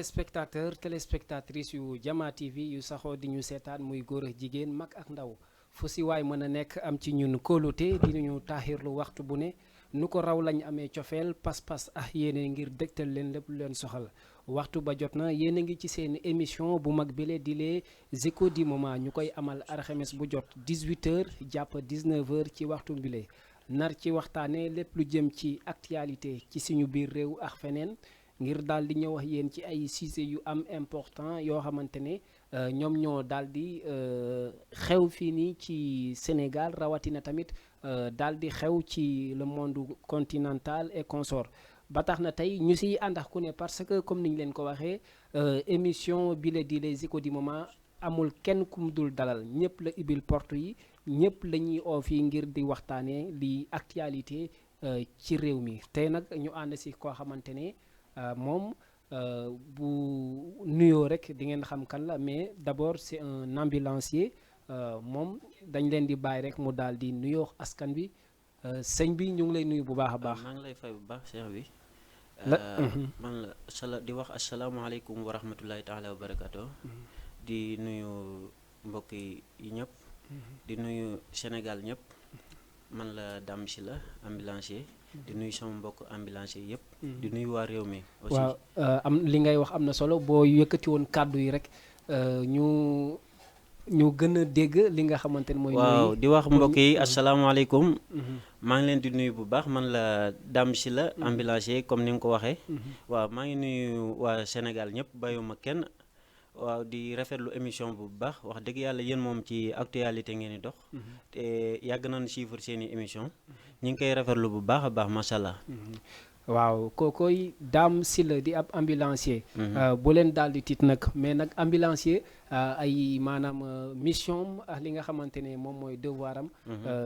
téléspectatrice yu Jama TV yu saxoo di ñu seetaan muy góor ak jigéen mag ak ndaw fu si waay mën a nekk am ci ñun kóolute di ñu taaxirlu waxtu bu ne nu ko raw lañ amee cofeel pas-pas ak yéene ngir dégtal leen lépp lu leen soxal waxtu ba jot na yéen a ngi ci seen émission bu mag bile di les échos du moment ñu koy amal alxames bu jot 18h jàpp 19h ci waxtu bile nar ci waxtaane lépp lu jëm ci actualité ci suñu biir réew ak feneen ngir daal di ñëw wax yéen ci ay sujet yu am important yoo xamante ne ñoom ñoo daal di xew fii nii ci Sénégal rawatina tamit daal di xew ci le monde continental et consort ba tax na tey ñu siy ànd ak ku ne parce que comme niñ leen ko waxee émission bi la di les échos du moment amul kenn kum dul dalal ñëpp la ibil porte yi ñëpp la ñuy oo fii ngir di waxtaanee li actualité ci réew mi tey nag ñu ànd si koo xamante ne moom bu nuyoo rek di ngeen xam kan la mais d'abord c'est un ambulancier moom dañ leen di bàyyi rek mu daal di nuyoo askan bi sëñ bi ñu ngi lay nuyu bu baax a baax. maa ngi lay fay bu baax cheikh bi. man la di wax asalaamaaleykum wa rahmatulahi taala wa barakaatu. di nuyu mbokk yi ñëpp. di nuyu Sénégal ñëpp. man la Dame Sylla ambulancier. di nuyu sama mbokk ambulancier yëpp. di nuyu waa réew mi. aussi waaw am li ngay wax am na solo boo yëkkati woon kàddu yi rek ñu gën a dégg li nga xamante ne mooy. waaw di wax mbokk yi asalaamaaleykum. maa ngi leen di nuyu bu baax man la Dame Sylla ambulancier comme ni nga ko waxee. waaw maa ngi nuyu waa Sénégal ñëpp bàyyuma kenn. waaw di rafetlu émission bu baax wax dëgg yàlla yéen moom ci actualité ngeen di dox. te yàgg nañu suivre seeni émission ñu ngi koy rafetlu bu baax a baax macha allah. waaw kookoy Dame Sylla di ab ambulancier. bu leen daal di tiit nag mais nag ambulancier ay maanaam mission ak li nga xamante ne moom mooy devoir am.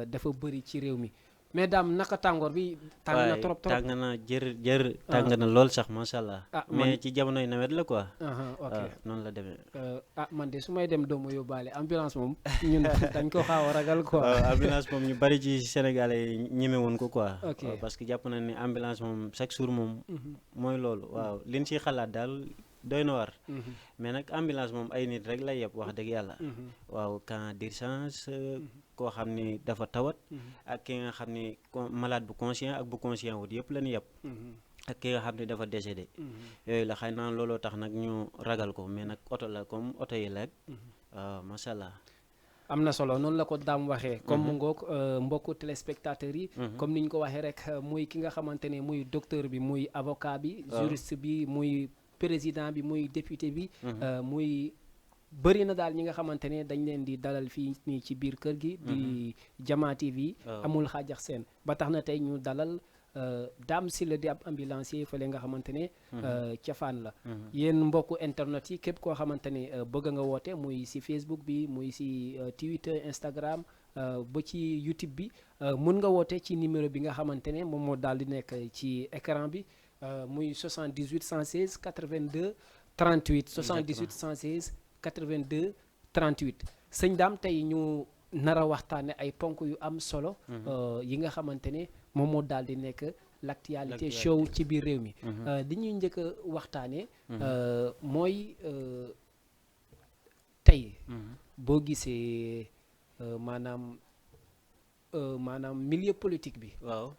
dafa bëri ci réew mi. mais Dame naka tàngoor bi. tàng na trop trop tàng na jër tàng na lool sax macha allah. mais ci jamonoy nawet la quoi. ok noonu la demee. man de su may dem doomu yóbbaale ambulance moom ñun dañ ko xaaw a ragal quoi. ambulance moom ñu bari ci Sénégalais yi ñeme woon ko quoi. ok parce que jàpp na ni ambulance moom chaque jour moom. mooy loolu waaw liñ ciy xalaat daal doy na war. mais nag ambulance moom ay nit rek lay yeb wax dëgg yàlla. waaw cas d'urgence. koo xam ni dafa tawat ak ki nga xam ni malade bu conscient ak bu conscient wut yëpp la ñu yëpp ak ki nga xam ni dafa décédé yooyu la xëy na looloo tax nag ñu ragal ko mais nag oto la comme oto yi la waaw macha allah. am na solo noonu la ko Dame waxee comme mu ngoog mbokku téléspectateurs yi comme ni ñu ko waxee rek muy ki nga xamante ne muy docteur bi muy avocat bi juriste bi muy président bi muy député bi muy bëri na daal ñi nga xamante ne dañ leen di dalal fii nii ci biir kër gi di Jama TV amul xaajax seen ba tax na tey ñu dalal Dame Sylla di ab ambulancier fële nga xamante ne cafaan la yéen mbokku internet yi képp koo xamante ne bëgg nga woote muy si Facebook bi muy si Twitter Instagram ba ci YouTube bi mun nga woote ci numéro bi nga xamante ne moom moo daal di nekk ci écran bi muy 78 116 82 38 78 116 82 38 sëñ Dame tey ñu nar a waxtaane ay ponk yu am solo yi nga xamante ne moom moo daal di nekk l'actualité show ci biir réew mi li ñuy njëkk a waxtaane mooy tey boo gisee maanaam milieu politique bi waaw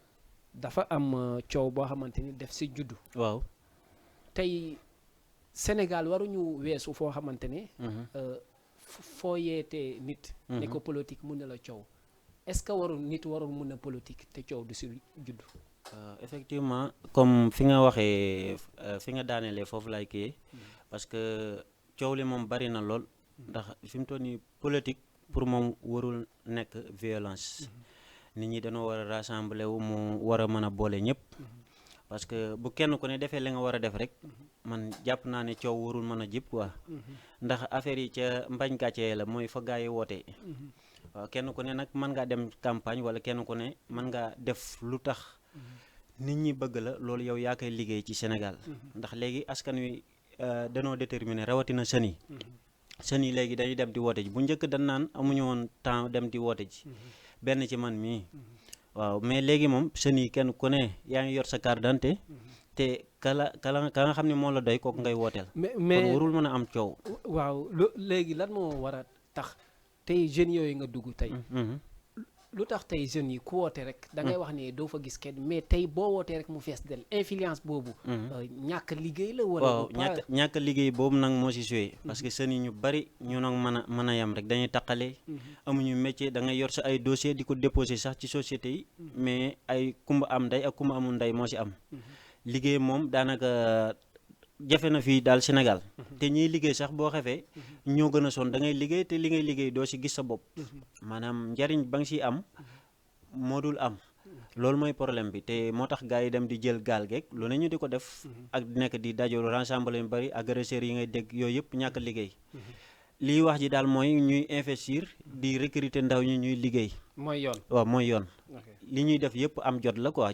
dafa am coow boo xamante ni def si juddu waaw tey Sénégal waruñu weesu foo xamante ne foo yeetee nit ne ko politique mun na la coow est-ce que warul mun a politique te coow du si juddu effectivement comme fi nga waxee fi nga daanelee foofu laay kii parce que coow li moom bari na lool ndax fi mu toll nii politique pour moom warul nekk violence nit ñi dañoo war a rassembler wu mu war a mën a boole ñëpp parce que bu kenn ku ne defee li nga war a def rek man jàpp naa ne coow warul mën a jib quoi ndax affaire yi ca mbañ gàccee la mooy fa gaa yi wootee waaw kenn ku ne nag mën ngaa dem campagne wala kenn ku ne mën ngaa def lu tax nit ñi bëgg la loolu yow yaa koy liggéey ci Sénégal ndax léegi askan wi danoo déterminer rawatina sën yi léegi dañuy dem di woote ji bu njëkk dañ naan amuñu woon temps dem di woote ji benn ci man mii waaw mais léegi moom sën yi kenn ku ne yaa ngi yor sa carte d'identité te ka nga xam ne moo la doy kooku ngay wooteel. mais kon warul mën a am coow. waaw léegi lan moo war a tax tey jeunes yooyu nga dugg tey. lu tax tey jeunes yi ku woote rek da ngay wax ne doo fa gis kenn mais tey boo wootee rek mu fees del influence boobu. ñàkk liggéey la wala. waaw ñàkk liggéey boobu nag moo si joué parce que seen yi ñu bari ñu nag mën a yem rek dañuy taqale. amuñu métier da ngay yor sa ay dossier di ko déposer sax ci société yi. mais ay kumba am ndey ak kumba amul ndey moo si am. liggéey moom daanaka jafe na fii daal Sénégal. te ñiy liggéey sax boo xefee ñoo gën a sonn da ngay liggéey te li ngay liggéey doo si gis sa bopp. maanaam njariñ ba nga siy am moo dul am. loolu mooy problème bi te moo tax gars yi dem di jël gaal geeg lu ne ñu di ko def. ak nekk di dajoo rassembler yu bari agresseurs yi ngay dégg yooyu yëpp ñàkk liggéey. lii wax ji daal mooy ñuy investir di recruter ndaw ñi ñuy liggéey. mooy yoon waaw mooy yoon. li ñuy def yëpp am jot la quoi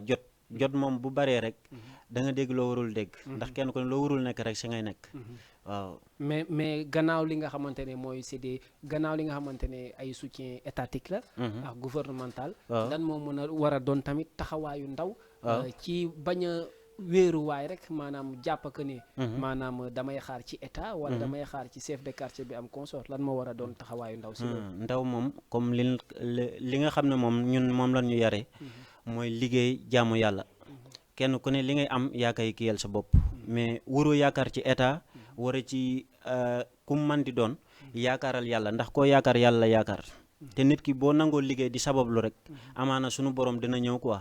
jot moom bu baree rek. da nga dégg loo warul dégg. ndax kenn ko ne loo warul nekk rek si ngay nekk. waaw mais gannaaw li nga xamante ne mooy gannaaw li nga xamante ne ay soutien étatique la. ak gouvernemental. lan moo mën a war a doon tamit taxawaayu ndaw. ci bañ a wéeruwaay rek maanaam jàpp que ne. maanaam damay xaar ci état. wala damay xaar ci chef de quartier bi am consort lan moo war a doon taxawaayu ndaw si loolu. ndaw moom comme li nga xam ne moom ñun moom la ñu yare mooy liggéey jaamu yàlla. kenn ku ne li ngay am yaa koy kiyal sa bopp. mais waroo yaakaar ci état. war a ci ku man di doon yaakaaral yàlla ndax koo yaakaar yàlla yaakaar te nit ki boo nangoo liggéey di sabablu rek amaana sunu borom dina ñëw quoi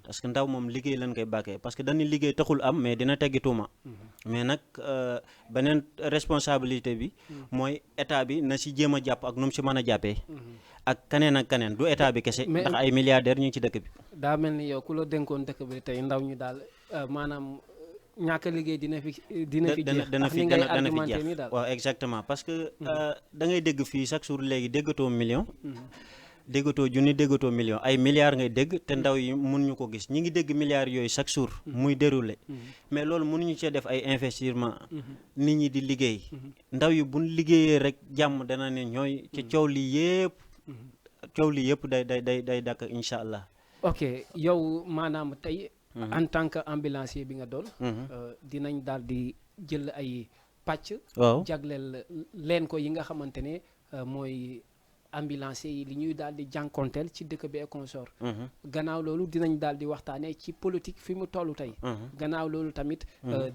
parce que ndaw moom liggéey lañ koy bàkkee parce que dañuy liggéey taxul am mais dina teggi tuuma mais nag beneen responsabilité bi mooy état bi na si jéem a jàpp ak nu mu si mën a jàppee ak kaneen du état bi kese ndax ay milliardaires ñu ngi ci dëkk bi. daa mel ni yow ku la dénkoon dëkk bi tey ndaw ñu daal maanaam ñàkk liggéey dina fi jeex dana fi jeex waaw exactement parce que da ngay dégg fii chaque jour léegi déggatoo million déggatoo junni déggatoo million ay milliards ngay dégg te ndaw yi mun ñu ko gis ñi ngi dégg milliards yooyu chaque jour muy déroulé mais loolu mënuñu cee def ay investissement nit ñi di liggéey ndaw yi buñ liggéeyee rek jàmm dana ne ñooy ci coow li yëpp day dakk incha allah. ok yow maanaam tey en tant que ambulancier bi nga doon dinañ daal di jël ay pàcc jagleel leen ko yi nga xamante ne mooy ambulancier yi li ñuy daal di jànkonteel ci dëkk bi et consort gannaaw loolu dinañ daal di waxtaanee ci politique fi mu toll tey gannaaw loolu tamit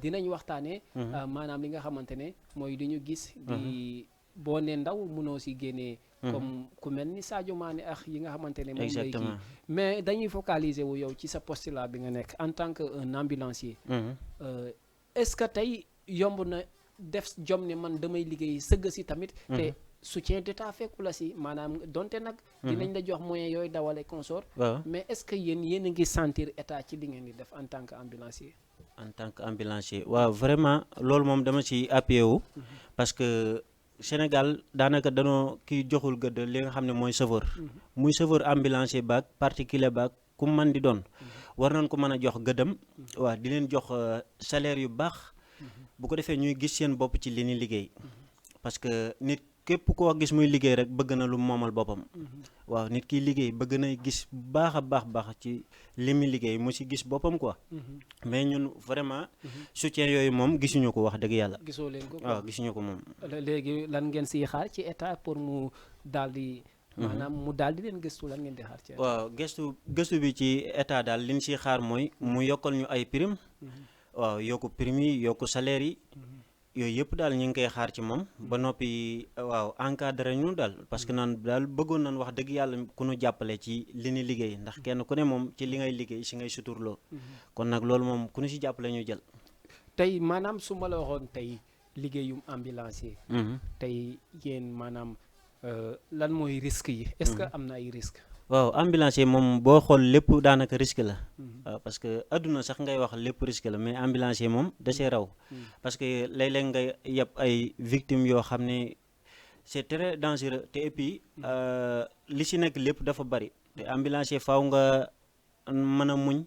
dinañ waxtaanee maanaam li nga xamante ne mooy li ñu gis di boo ne ndaw mënoo si génnee comme ku mel ni Sadio Mané ak yi nga xamante ne moom lay kii mais dañuy focaliser wu yow ci sa postulat bi nga nekk en tant que un ambulancier est-ce que tey yomb na def jom ne man damay liggéey sëgg si tamit te soutien d'état fekku la si maanaam donte nag dinañ la jox moyen yooyu dawale consort mais est-ce que yéen a ngi sentir état ci li ngeen di def en tant que ambulancier waaw vraiment loolu moom dama ci appuyé wu parce que Sénégal daanaka danoo kii joxul gëdd li nga xam ne mooy chauffeur muy chauffeur ambulancier baag particulier baag ku man di doon war nañ ko mën a jox gëddam waaw di leen jox salaire yu baax bu ko defee ñuy gis seen bopp ci li ñuy liggéey parce que nit képp koo gis muy liggéey rek bëgg na lu moomal boppam waaw nit kiy liggéey bëgg na gis baax a baax ci li muy liggéey mu si gis boppam quoi mais ñun vraiment soutien yooyu moom gisuñu ko wax dëgg yàlla. gisoo leen ko waaw gisuñu ko moom. léegi lan ngeen siy xaar ci état pour mu daal di maanaam mu daal di leen gëstu lan ngeen di xaar ci état. waaw gëstu bi ci état daal li ñu siy xaar mooy mu yokkal ñu ay prime waaw yokku prime yi yokku salaire yi yooyu yëpp daal ñu ngi koy xaar ci moom ba noppi waaw encadré ñu daal parce que naan daal bëggoon nañ wax dëgg yàlla ku ñu jàppale ci li ñu liggéey ndax kenn ku ne moom ci li ngay liggéey si ngay suturloo kon nag loolu moom ku ñu si jàppale ñu jël. tey maanaam su ma la waxoon tey liggéeyum ambulancier. tey yéen maanaam lan mooy risque yi. est-ce que am na ay risque waaw ambulancier moom boo xool lépp daanaka risque la waaw parce que adduna sax ngay wax lépp risque la mais ambulancier moom da see raw parce que léeg-léeg nga yeb ay victimes yoo xam ne c'est très dangereux te et puis li si nekk lépp dafa bari te ambulancier faaw nga mën a muñ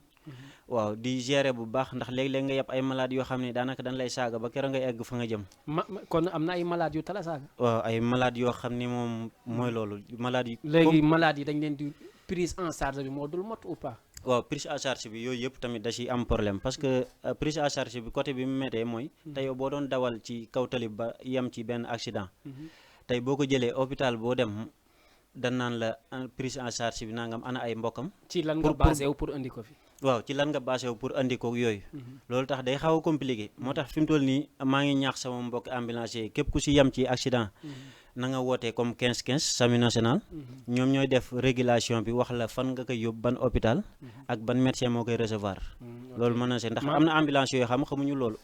waaw di gérer bu baax ndax léeg-léeg nga yeb ay malades yoo xam ne daanaka dañ lay saaga ba keroog ngay egg fa nga jëm. kon am na ay malades yu tala saaga. waaw ay malades yoo xam ne moom mooy loolu malades yi. léegi malades yi dañ leen di prise en charge bi moo dul mot ou pas. waaw prise en charge bi yooyu yëpp tamit da ciy am problème parce que prise en charge bi côté bi mu méttee mooy te yow boo doon dawal ci kaw tali ba yem ci benn accident tey boo ko jëlee hôpital boo dem dan naan la prise en charge bi nangam ana ay mbokkam. ci lan nga basé wu pour andi ko fi. waaw ci lan nga basé wu pour andi ko yooyu. loolu tax day xaw a compliqué moo tax fi mu toll nii maa ngi ñaax sama mbokk ambulancier yi képp ku si yem ci accident. na nga wootee comme 15 SAMU national. ñoom ñooy def régulation bi wax la fan nga koy yóbbu ban hôpital. ak ban médecin moo koy recevoir. loolu mën na see ndax am na ambulance yooyu xamuñu loolu.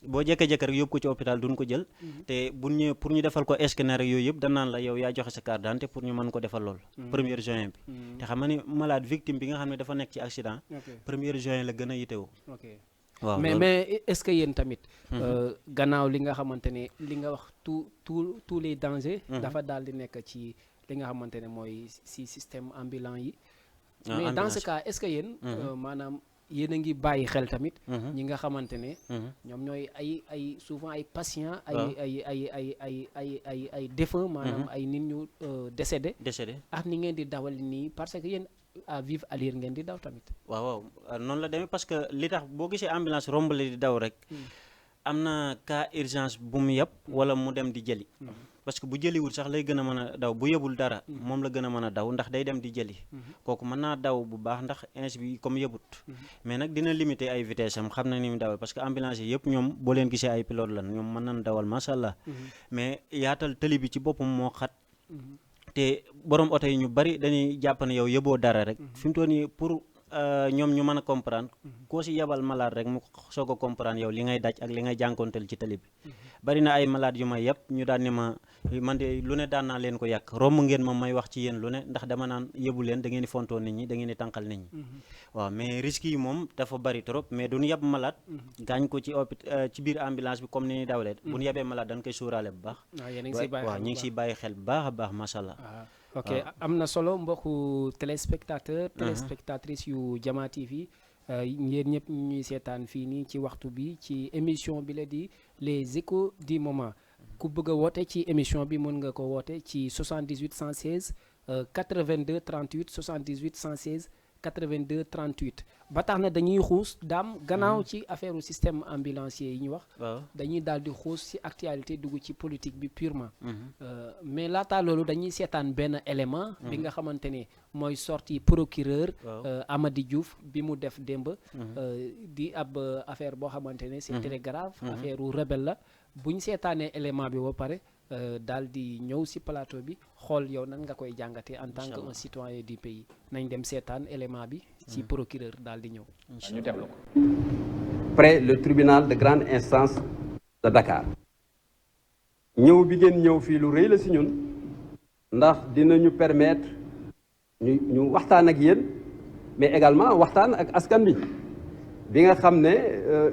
boo jékkee-jékkee rek yóbbu ko ci hôpital duñ ko jël. te bu ñëwee pour ñu defal ko scanner yooyu yëpp danaan la yow yaa joxe sa carte d'identité pour ñu mën ko defal loolu. 1er juin bi. te xam nga ni malade victime bi nga xam ne dafa nekk ci accident. 1er juin la gën a yitewoo. waaw mais est-ce que yéen tamit. gannaaw li nga xamante ne li nga wax tous les dangers. dafa daal di nekk ci li nga xamante ne mooy si système ambulant yi. mais dans ce cas est-ce que yéen. maanaam yéen a ngi bàyyi xel tamit. ñi nga xamante ne. ñoom ñooy ay souvent ay patients. ay défunts maanaam ay nit ñu décédé. ak ni ngeen di dawal nii parce que yéen. à vive allure ngeen di daw tamit. waaw noonu la demee parce que li tax boo gisee ambulance rombale di daw rek am na cas urgence bu mu yeb wala mu dem di jëli. parce que bu jëliwul sax lay gën a mën a daw bu yebul dara moom la gën a mën a daw ndax day dem di jëli. kooku mën naa daw bu baax ndax ins bi comme yebut. mais nag dina limiter ay vitesse am xam na ni mu dawal parce que ambulance yi yëpp ñoom boo leen gisee ay pilote lan ñoom mën nañ dawal macha allah. mais yaatal tëli bi ci boppam moo xat. te borom oto yi ñu bari dañuy jàpp ne yow yëboo dara rek fi mu toll nii pour ñoom ñu mën a comprendre koo si yebal malade rek mu soog a comprendre yow li ngay daj ak li ngay jànkonteel ci tali bi. bari na ay malade yu may yëpp ñu daan ne ma man de lu ne daan naa leen ko yàq romb ngeen ma may wax ci yéen lu ne ndax dama naan yëbu leen da ngeen di fontoo nit ñi da ngeen di tànqal nit ñi. waaw mais risques yi moom dafa bari trop mais duñu yeb malade. gaañ ko ci biir ambulance bi comme ni ñuy dawalee. bu ñu yebee malade dañ koy suuraale bu baax. waaw ñu ngi siy bàyyi xel bu baax a baax macha allah. ok am na solo mbokku téléspectatrices yu Jama TV yéen ñëpp ñuy seetaan fii nii ci waxtu bi ci émission bi la di les échos du moment ku bëgg a woote ci émission bi mën nga ko woote ci 78 116 82 38 78 116 82 38 ba tax na dañuy xuus daam gannaaw ci affaire u système ambulancier yi ñu wax. dañuy daal di xuus ci actualité dugg ci politique bi purement. mais laata loolu dañuy seetaan benn élément. bi nga xamante ne mooy sorti procureur. Amady Diouf bi mu def démb. di ab affaire boo xamante ne c'est très grave. affaire u rebelle la bu ñu seetaanee élément bi ba pare. daal di ñëw ci plateau bi xool yow nan nga koy jàngatee en tant que un citoyen du pays nañ dem seetaan élément bi ci procureur daal di ñëw. ñu dem la ko. près le tribunal de grande instance de Dakar. ñëw bi ngeen ñëw fii lu rëy la ci ñun ndax dinañu permettre ñu waxtaan ak yéen mais également waxtaan ak askan bi nga xam ne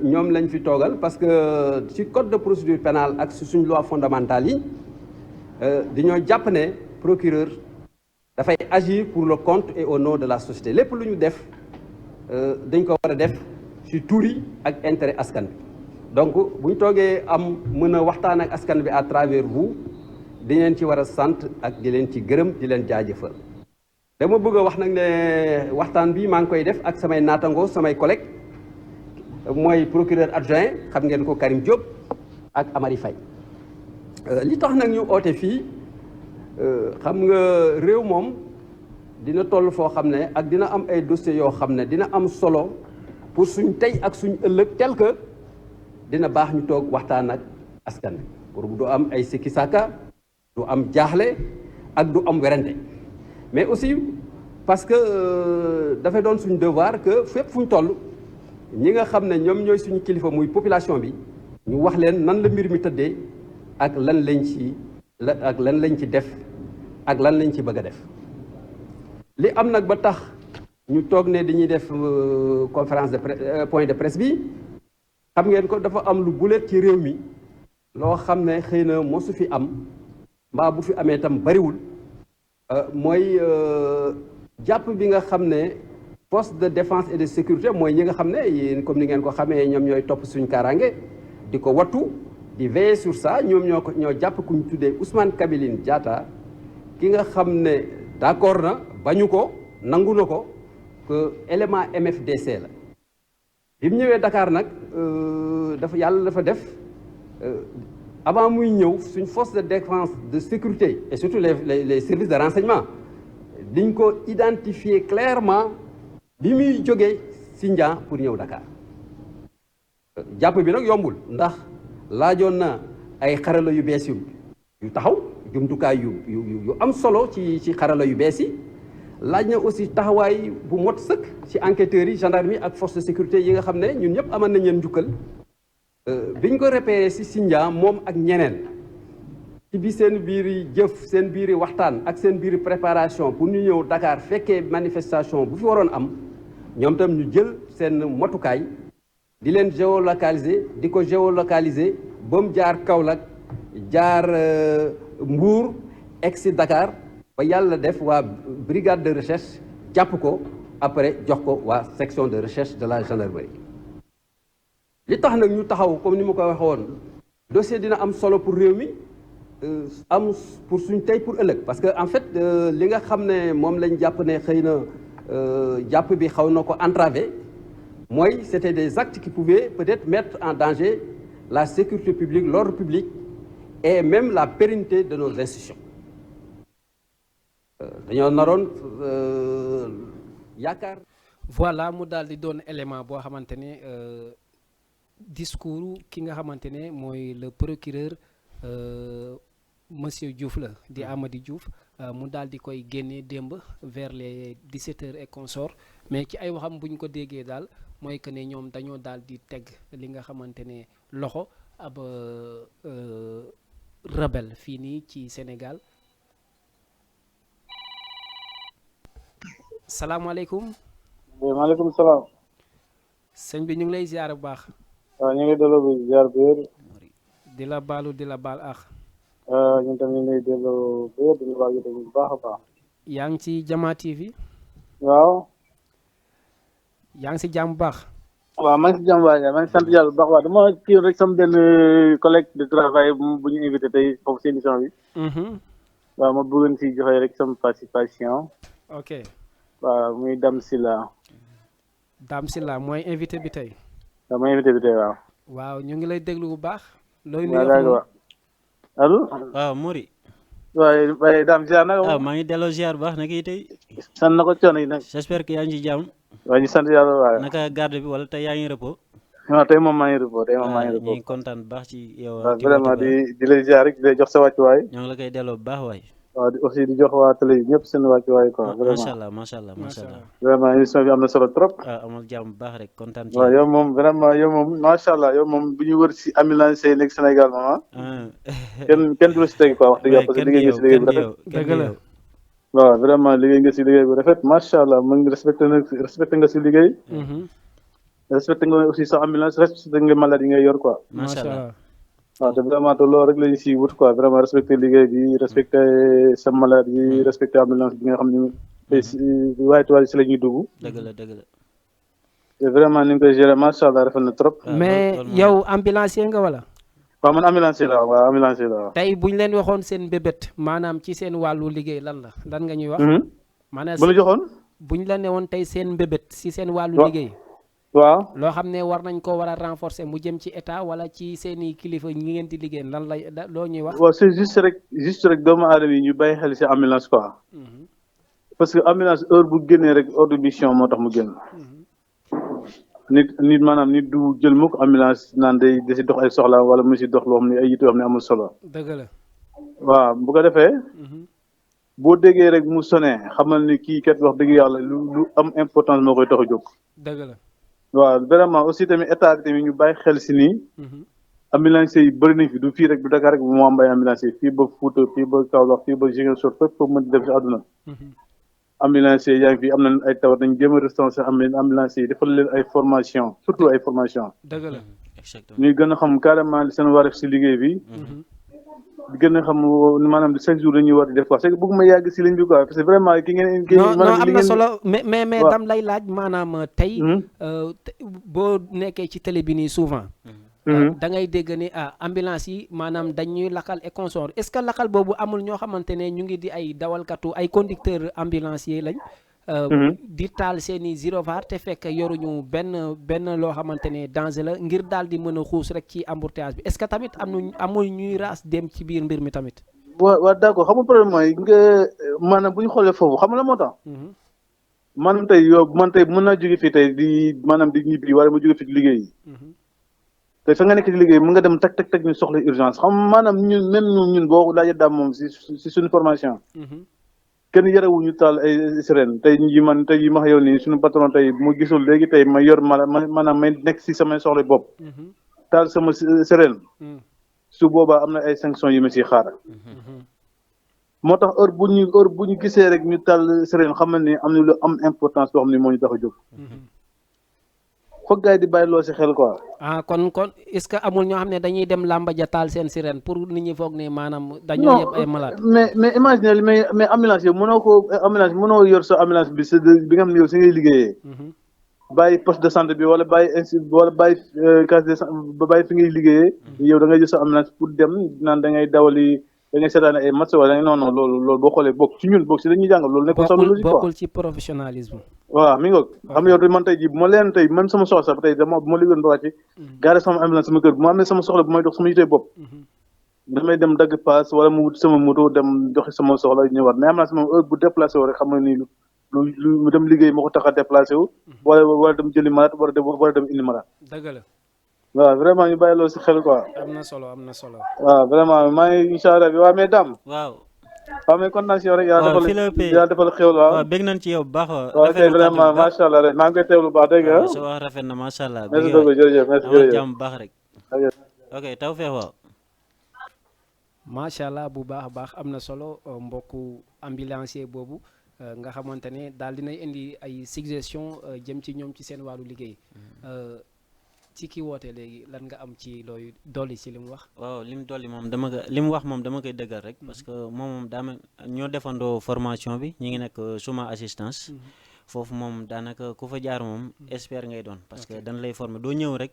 ñoom lañ fi toogal parce que ci code de procédure pénale ak ci suñ loi fondamentale yi dañoo jàpp ne procureur dafay agir pour le compte et au nom de la société lépp lu ñu def dañ ko war a def ci turi ak intérêt askan bi donc bu ñu toogee am mën a waxtaan ak askan bi à travers vous di leen ci war a sant ak di leen ci gërëm di leen jaajëfal dama bëgg a wax nag ne waxtaan bi maa ngi koy def ak samay naatangoo samay collègues mooy procureur adjoint xam ngeen ko Karim Diop ak Amary Faye li tax nag ñu oote fii xam nga réew moom dina toll foo xam ne ak dina am ay dossiers yoo xam ne dina am solo pour suñ tey ak suñ ëllëg tel que dina baax ñu toog waxtaan ak askan bi pour du am ay sikki sàkka du am jaaxle ak du am werante mais aussi parce que dafay doon suñ devoir que fépp fu ñu toll ñi nga xam ne ñoom ñooy suñu kilifa muy population bi ñu wax leen nan la mbir mi tëddee ak lan lañ ci def ak lan lañ ci bëgg a def li am nag ba tax ñu toog ne dañuy def conférence de presse point de presse bi xam ngeen ko dafa am lu guléet ci réew mi loo xam ne xëy na mosu fi am mbaa bu fi amee itam bariwul mooy jàpp bi nga xam ne force de défense et de sécurité mooy ñi nga xam ne yéen comme ni ngeen ko xamee ñoom ñooy topp suñu kaaraange di ko wattu di veiller sur ça ñoom ñoo jàpp ku ñu tuddee Ousmane Kabiline Diatta ki nga xam ne d'accord na bañu ko nangu na ko que élément MFDC la bi mu ñëwee Dakar nag yàlla dafa def avant muy ñëw suñ force de défense de sécurité et surtout les services de renseignement diñ ko identifier clairement bi muy jógee Sindian pour ñëw Dakar jàpp bi nag yombul ndax laajoon na ay xarala yu bees yu taxaw jumtukaay yu am solo ci xarala yu bees yi laaj na aussi taxawaay bu mot sëkk ci enquêteurs yi gendarmerie ak force de sécurité yi nga xam ne ñun ñëpp amal nañ leen njukkal biñ ko repéré ci Sindian moom ak ñeneen ci bi seen biiri jëf seen biiri waxtaan ak seen biiri préparation pour ñu ñëw Dakar fekkee manifestation bu fi waroon am ñoom tam ñu jël seen motukaay di leen géolocaliser di ko géolocaliser ba mu jaar Kaolack jaar Mbour egg si Dakar ba yàlla def waa brigade de recherche jàpp ko après jox ko waa section de recherche de la gendarmerie li tax nag ñu taxaw comme ni ma ko waxee woon dossier dina am solo pour réew mi am pour suñ tey pour ëllëg parce que en fait li nga xam ne moom lañ jàpp ne xëy na jàpp bi xaw na ko entravé mooy c'était des actes qui pouvaient peut-être mettre en danger la sécurité publique, l'ordre public et même la pérennité de nos institutions. dañoo naroon yaakaar. voilà mu daal di doon élément boo xamante ne discours ki nga xamante ne mooy le procureur monsieur Diouf la di Amady Diouf mu daal di koy génnee démb vers les 17h et consorts mais ci ay waxam bu ñu ko déggee daal mooy que ne ñoom dañoo daal di teg li nga xamante ne loxo ab rebelle fii nii ci Sénégal. salaamaaleykum. maaleykum salaam. sëñ bi ñu ngi lay ziar bu baax. waaw ñu ngi delloo bu ziar bu wér. di la baalu di la baal ak. ñun tamit ñu ngi lay delloo bu wér di la baal bu baax a baax. yaa ngi ci Jama TV. waaw. yaa ngi si jàmm bu baax. waaw maa ngi si jàmm bu baax maa ngi sant yàlla bu baax waaw dama kii rek sama benn collègue de travail bu ñu invité tey foofu si émission bi. waaw ma bëggoon si joxe rek sama participation. ok. waaw muy Dame Sylla. Dame Sylla mooy invité bi tey. waaw mooy invité bi tey waaw. waaw ñu ngi lay déglu bu baax. looy waaw nuyu waaw allo. waaw Mori. waaye Dame ziar na nga. maa ngi delloo ziar bu baax naka yi tey. sant na ko coono yi nag. j'espère que yaa ngi ci jàmm. waaw ñu sant yàlla waaye. naka garde bi wala tey yaa ngi repos. waaw tey moom maa ngi repos tey moom maa ngi repos. ñu ngi kontaan bu baax ci yow. waaw vraiment di lay ziar rek di lay jox sa wàccuwaay. ñoo ngi la koy delloo bu baax waay. waaw aussi di jox waa télé yi ñëpp seen wàccuwaay quoi. macha allah macha allah macha allah. vraiment émission bi am na solo trop. waaw amal jàmm bu baax rek kontaan ci. waaw yow moom vraiment yow moom macha allah yow moom bu ñu wër si ambulance yi nekk Sénégal moom kenn du la si teg quoi wax dëgg yàlla parce que liggéey nga si liggéey bu rafet. dëgg la. waaw vraiment liggéey nga si liggéey bu rafet macha allah mu ngi respecté nga si liggéey. respecté nga aussi sa ambulance respecté nga malade yi ngay yor quoi. macha allah. waaw te vraiment te loolu rek la ñu si wut quoi vraiment respecté liggéey bi respecté sa malade yi respecté ambulance bi nga xam ne tey si waaye tubaab si la ñuy dugg. dëgg la dëgg la. te vraiment ni nga koy gérer macha allah rafet na trop. mais yow ambulancier nga wala. waaw man ambulancier la waaw ambulancier la waaw. tey bu ñu leen waxoon seen mbébét maanaam ci seen wàllu liggéey lan la lan nga ñuy wax. maanaam bu la joxoon. bu ñu la ne woon tey seen mbébét si seen wàllu liggéey. waaw loo xam ne war nañ ko war a renforcer mu jëm ci état wala ci seeni kilifa ñi ngeen di liggéey lan lay loo ñuy wax. waaw c'est juste rek doomu aadama yi ñu bàyyi xel ci ambulance quoi. parce que ambulance heure bu génnee rek ordre de mission moo tax mu génn. nit maanaam nit du jël mukk ambulance naan day da si dox ay soxla wala mu si dox loo xam ne ay yitte yoo xam ne amul solo. dëgg la. waaw bu ko defee. boo déggee rek mu sonné xamal ni kii kat wax dëgg yàlla lu am importance moo koy tax a jóg. dëgg la. waaw vraiment aussi tamit état bi tamit ñu bàyyi xel si nii. ambulanciers yi bëri nañ fi du fii rek du Dakar rek bu mu am ay ambulanciers fii ba Fouta fii ba Kaolack fii ba Ziguinchor fépp foofu mën di def si àdduna. ambulanciers yaa ngi fi am nañ ay tawat nañ jéem a restauré ambulanciers yi defal leen ay formation surtout ay formation. dëgg la. ñuy gën a xam carrément li seen wareef si liggéey bi. di gën a xam maanaam chaque jour dañuy war di def quoi c'est que bëgguma yàgg si ligne bi quoi parce que vraiment ki ngeen. non am na solo mais dam lay laaj maanaam tey. boo nekkee ci télé bi nii souvent. da ngay dégg ni ambulance yi maanaam dañuy lakal et consort est-ce que lakal boobu amul ñoo xamante ne ñu ngi di ay dawalkatu ay conducteur ambulancier lañ di taal seeni gyrophare te fekk yoruñu benn loo xamante ne danger la ngir daal di mën a xuus rek ci embouteillage bi est-ce que tamit amul ñuy raas dem ci biir mbir mi tamit. waaw d'accord xam nga problème mooy nga maanaam bu ñu xoolee foofu xam nga la moo tax. man tey mën naa jóge fii tey di maanaam di ñibbi wala ma jóge fii di liggéey. te fa nga nekk di liggéey mën nga dem teg ñu soxla urgence xam maanaam ñun boo laajee daam moom si suñu formation. kenn yarewu ñu taal ay sirène tey jii ma yow nii suñu patron tey mu gisul léegi tey ma yor maanaam may nekk si samay soxla bopp. taal sama sirène. su boobaa am na ay sanctions yu ma siy xaar. moo tax heure bu ñu gisee rek ñu taal sirène xamal ni am na lu am importance boo xam ne moo ñu tax a jóg. foog gars yi di bàyyi loo si xel quoi. kon est-ce que amul ñoo xam ne dañuy dem làmba ja taal seen sirène pour nit ñi foog ne maanaam. dañoo yeb ay malade. mais imagine mais ambulance yow mënoo yor sa ambulance bi bi nga xam ne yow si ngay liggéeyee. bàyyi poste de santé bi wala bàyyi case de bàyyi fi ngay liggéeyee. yow da ngay jël sa ambulance pour dem naan da ngay dawali da ngay seetaane ay match wala non loolu boo xoolee bokk ci ñun bokk si dañuy jàngal loolu nekkul sax logique quoi bokkul ci professionnalisme. waaw mi ngi ko xam nga yow man tey jii bu ma leen tey même sama soxla sax tey bu ma liggéeyoon ba wàcc gaare sama ambulance sama kër bu ma amee sama soxla bu may dox sama yitee bopp damay dem dagg paas wala mu wut sama moto dem doxi sama soxla ñëwaat mais ambulance moom heure bu déplacé wu rek xam nga ni lu dem liggéey moo ko tax a déplacé wu wala dem jëli malade wala dem indi malade. dëgg la. waaw vraiment ñu bàyyi loolu si xel quoi. am na solo. waaw vraiment maa ngi incha allah bi waaw mais Dame. waaw mais kontaan si yow rek. yaa defal xew la waaw bég nañ ci yow bu baax. waaw kay vraiment macha allah rek maa ngi koy teewlu bu baax dégg nga. sa wax rafet na macha allah. merci beaucoup jërëjëf merci jërëjëf jàmm bu baax rek. ok taw feex waaw. macha allah bu baax a baax am na solo mbokku ambulancier boobu nga xamante ne daal dinay indi ay suggestion jëm ci ñoom ci seen wàllu liggéey. ci ki woote léegi lan nga am ci looy dolli ci li mu wax. waaw li mu dolli moom li mu wax moom dama koy dëggal rek parce que moom ñoo defandoo formation bi ñu ngi nekk suma assistance. foofu moom daanaka ku fa jaar moom expert ngay doon parce que dañ lay former doo ñëw rek.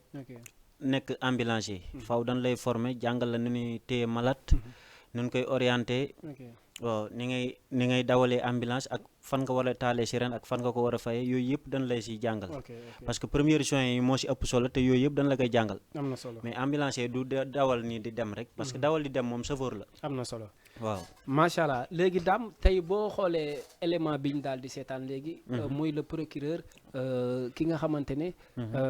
nekk ambulancier. faaw dañ lay former jàngal la nu ñuy téye malade. nu koy orienté. waaw ni ngay dawalee ambulance ak fan nga war a taalee sirène ak fan nga ko war a fayee yooyu yëpp dañ lay si jàngal. parce que premiers soins yi moo si ëpp solo te yooyu yëpp dañ la koy jàngal. am na solo mais ambulancier du dawal nii di dem rek. parce que dawal di dem moom chauffeur la. am na solo waaw. macha allah léegi Dame tey boo xoolee élément bi ñu daal di seetaan léegi. muy le procureur ki nga xamante ne.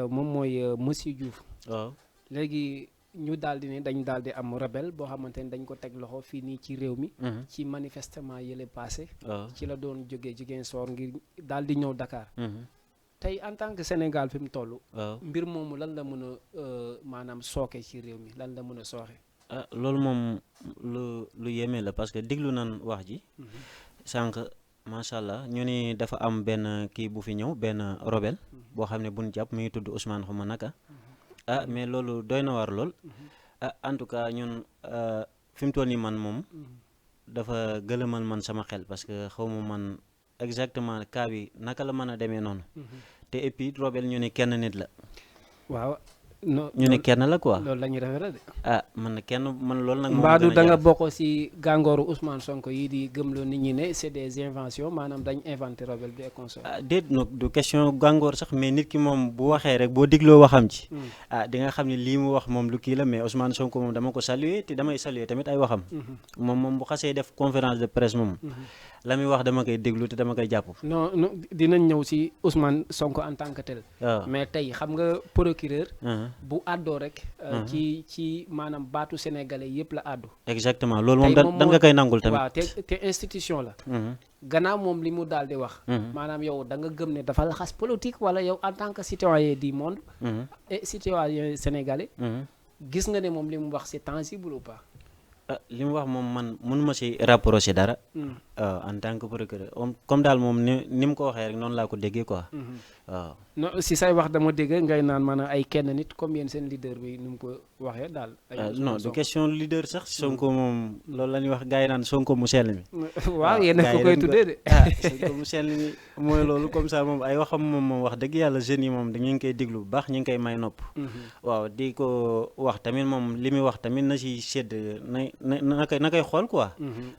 moom mooy monsieur Diouf. waaw léegi. ñu daal di ne dañ daal di am rebelle boo xamante ne dañ ko teg loxo fii nii ci réew mi. ci manifestement yële passé. ci la doon jógee Ziguinchor ngir daal di ñëw Dakar. tey en tant que Sénégal fi mu toll. mbir moomu lan la mën a maanaam sooke ci réew mi lan la mën a sooxe. loolu moom lu yéeme la parce que déglu nan wax ji. sànq macha allah ñu ni dafa am benn kii bu fi ñëw benn rebelle. boo xam ne buñ jàpp mi ngi tudd Ousmane xuma naka. mais loolu doy na war lool. En tout cas ñun fi mu toll nii man moom dafa gëlëmal man sama xel parce que xaw ma man exactement cas bi naka la mën a demee noonu. te et puis rebelle ñu ne kenn nit la. waaw. ñu ne kenn la quoi. loolu la ñuy rafetlu de. man loolu nag. mbaadu da nga bokk si gàngooru Ousmane Sonko yi di gëmloo nit ñi ne c'est des inventions maanaam dañ inventé rebelle bi et consort. déet nag du question gàngoor sax mais nit ki moom bu waxee rek boo digloo waxam ci. di nga xam ne lii mu wax moom lu kii la mais Ousmane Sonko moom dama ko saluer te damay saluer tamit ay waxam. moom bu xasee def conférence de presse moom. la muy wax dama koy déglu te dama koy jàpp. non dinañ ñëw si Ousmane Sonko en tant que tel. mais tey xam nga procureur. bu àddoo rek. ci maanaam baatu sénégalais yëpp la àddu. exactement loolu moom da nga koy nangul tamit. waaw te institution la. gannaaw moom li mu daal di wax. maanaam yow da nga gëm ne dafa laxas politique wala yow en tant que citoyen du monde. et citoyen sénégalais. gis nga ne moom li mu wax c'est tangible ou pas. li mu wax moom man mënuma si rapproché dara. en tant que procureur comme daal moom ni mu ko waxee rek noonu laa ko déggee quoi. waaw. non si say wax dama dégg ngay naan maanaam ay kenn nit comme yéen seen leader bi ni mu ko waxee daal. non du question leader sax Sonko moom loolu la ñuy wax gars yi naan Sonko mu sell mi. waaw yéen a ko koy tuddee de. Sonko mu sell mi mooy loolu comme ça moom ay waxam moom wax dëgg yàlla jeunes yi moom dañu ngi koy déglu bu baax ñu ngi koy may nopp. waaw di ko wax tamit moom li muy wax tamit na si sedd na koy xool quoi.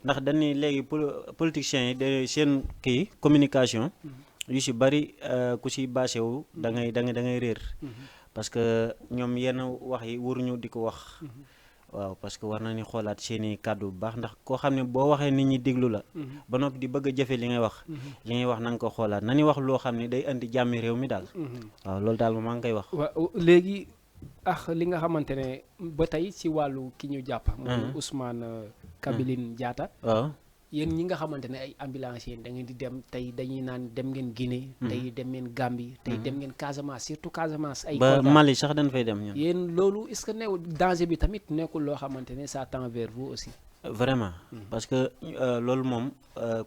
ndax dañuy léegi pour politiciens yi de seen kii communication yu si bari ku si basé wu da ngay réer parce que ñoom yenn wax yi waruñu di ko wax waaw parce que war na ni xoolaat seeni kàddu bu baax ndax koo xam ne boo waxee nit ñi déglu la ba noppi di bëgg a jëfe li ngay wax na nga ko xoolaat na ni wax loo xam ne day indi jàmmi réew mi daal waaw loolu daal maa ngi koy wax waaw léegi li nga xamante ne ba tey ci wàllu ki ñu jàpp muy Ousmane Kabiline Diatta waaw yéen ñi nga xamante ne ay ambulanciers da ngeen di dem tey dañuy naan dem ngeen Guinée tey dem ngeen Gambie tey dem ngeen Casamance surtout Casamance ay ba Mali sax dañ fay dem ñun yéen loolu est-ce que new danger bi tamit nekkul loo xamante ne ça tend vers vous aussi vraiment parce que loolu moom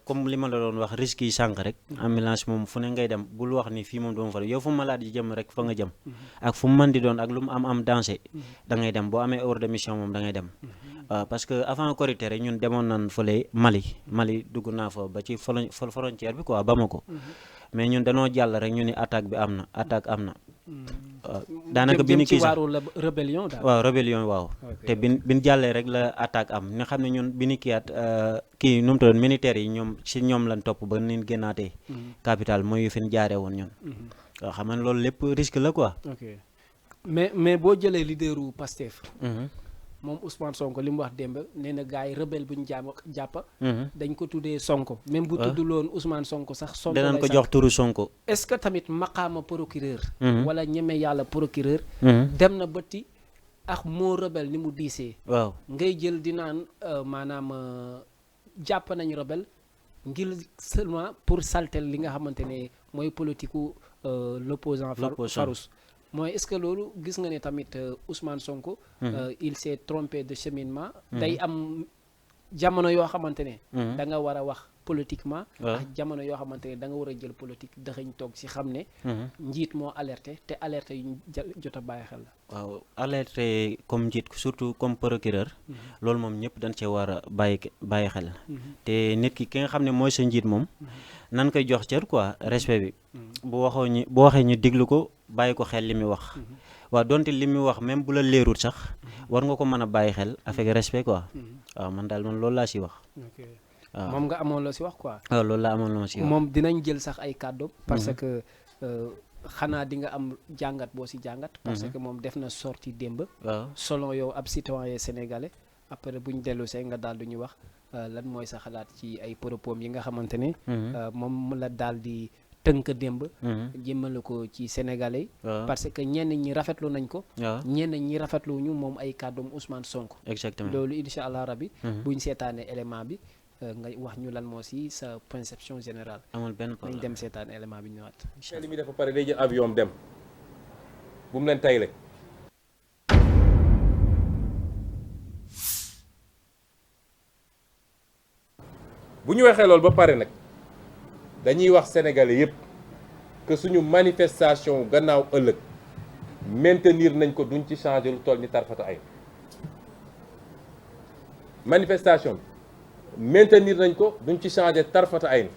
comme li ma la doon wax risque yi sànq rek ambulance moom fu ne ngay dem bul wax ni fii moom dama fa yow fu malade yi jëm rek fa nga jëm ak fu mu mën di doon ak lu mu am danger da ngay dem boo amee ordre de mission moom da ngay dem parce que avant Korité rek ñun demoon nañ fële Mali dugg naa fa ba ci frontière bi quoi Bamako mais ñun dañoo jàll rek ñu ni attaque am na daanaka bi ni kii sax rébellion daal waaw rébellion waaw te bin jàllee rek la attaque am nga xam ne ñun bi ni kiyaat kii nu mu tuddoon militaires yi ñoom si ñoom lañ topp ba nin génnaatee capital mooy yu fi ñu jaaree woon ñun waaw xam nga loolu lépp risque la quoi mais boo jëlee leaderu Pastef moom Ousmane Sonko li mu wax démb nee na gars yi rebelle bu ñu jàpp dañ ko tuddee Sonko même bu tudduloon Ousmane Sonko sax Sonko danañ ko jox turu Sonko est-ce que tamit maqaama procureur wala ñeme yàlla procureur dem na bëtti ak moo rebelle ni mu diisee waaw ngay jël di naan maanaam jàpp nañ rebelle ngir seulement pour saltel li nga xamante ne mooy politiku l'opposant farouche mooy est-ce que loolu gis nga ne tamit Ousmane Sonko il s'est trompé de cheminement day am jamono yoo xamante ne da nga war a wax politiquement ak jamono yoo xamante ne da nga war a jël politique daxañ toog ci xam ne njiit moo alerté te alerté yu jot a bàyyi xel la waaw alerté comme njiit surtout comme procureur loolu moom ñëpp dañ cee war a bàyyi xel te nit ki nga xam ne mooy sa njiit moom nan koy jox cër quoi respect bi bu waxee ñu diglu ko bàyyi ko xel li muy wax waaw donte li muy wax même bu la leerul sax war nga ko mën a bàyyi xel avec respect quoi waaw man daal man loolu laa si wax waaw moom nga amoon la si wax quoi waaw loolu laa amoon la si wax moom dinañ jël sax ay kàddu parce que xanaa di nga am jàngat boo si jàngat parce que moom def na sortie démb waaw selon yow ab citoyen sénégalais après buñ dellu see nga daal du ñu wax lan mooy sa xalaat ci ay propos yi nga xamante ne moom la daal di tënk démb jëmmale ko ci sénégalais parce que ñenn ñi rafetlu nañ ko ñenn ñi rafetlu ñu moom ay kàddum Ousmane Sonko exactement loolu insha allah rabbi buñ seetaane élément bi nga wax ñu lan moo si sa perception générale amul benn problème nañ dem seetaan élément bi ñëwaat li muy def ba pare day jël avion dem bu mu leen tayle bu ñu waxee loolu ba pare nag dañuy wax sénégalais yépp que suñu manifestation gannaaw ëllëg maintenir nañ ko duñ ci changer lu toll ni tarfata ay manifestation bi maintenir nañ ko duñ ci changer tarfata ay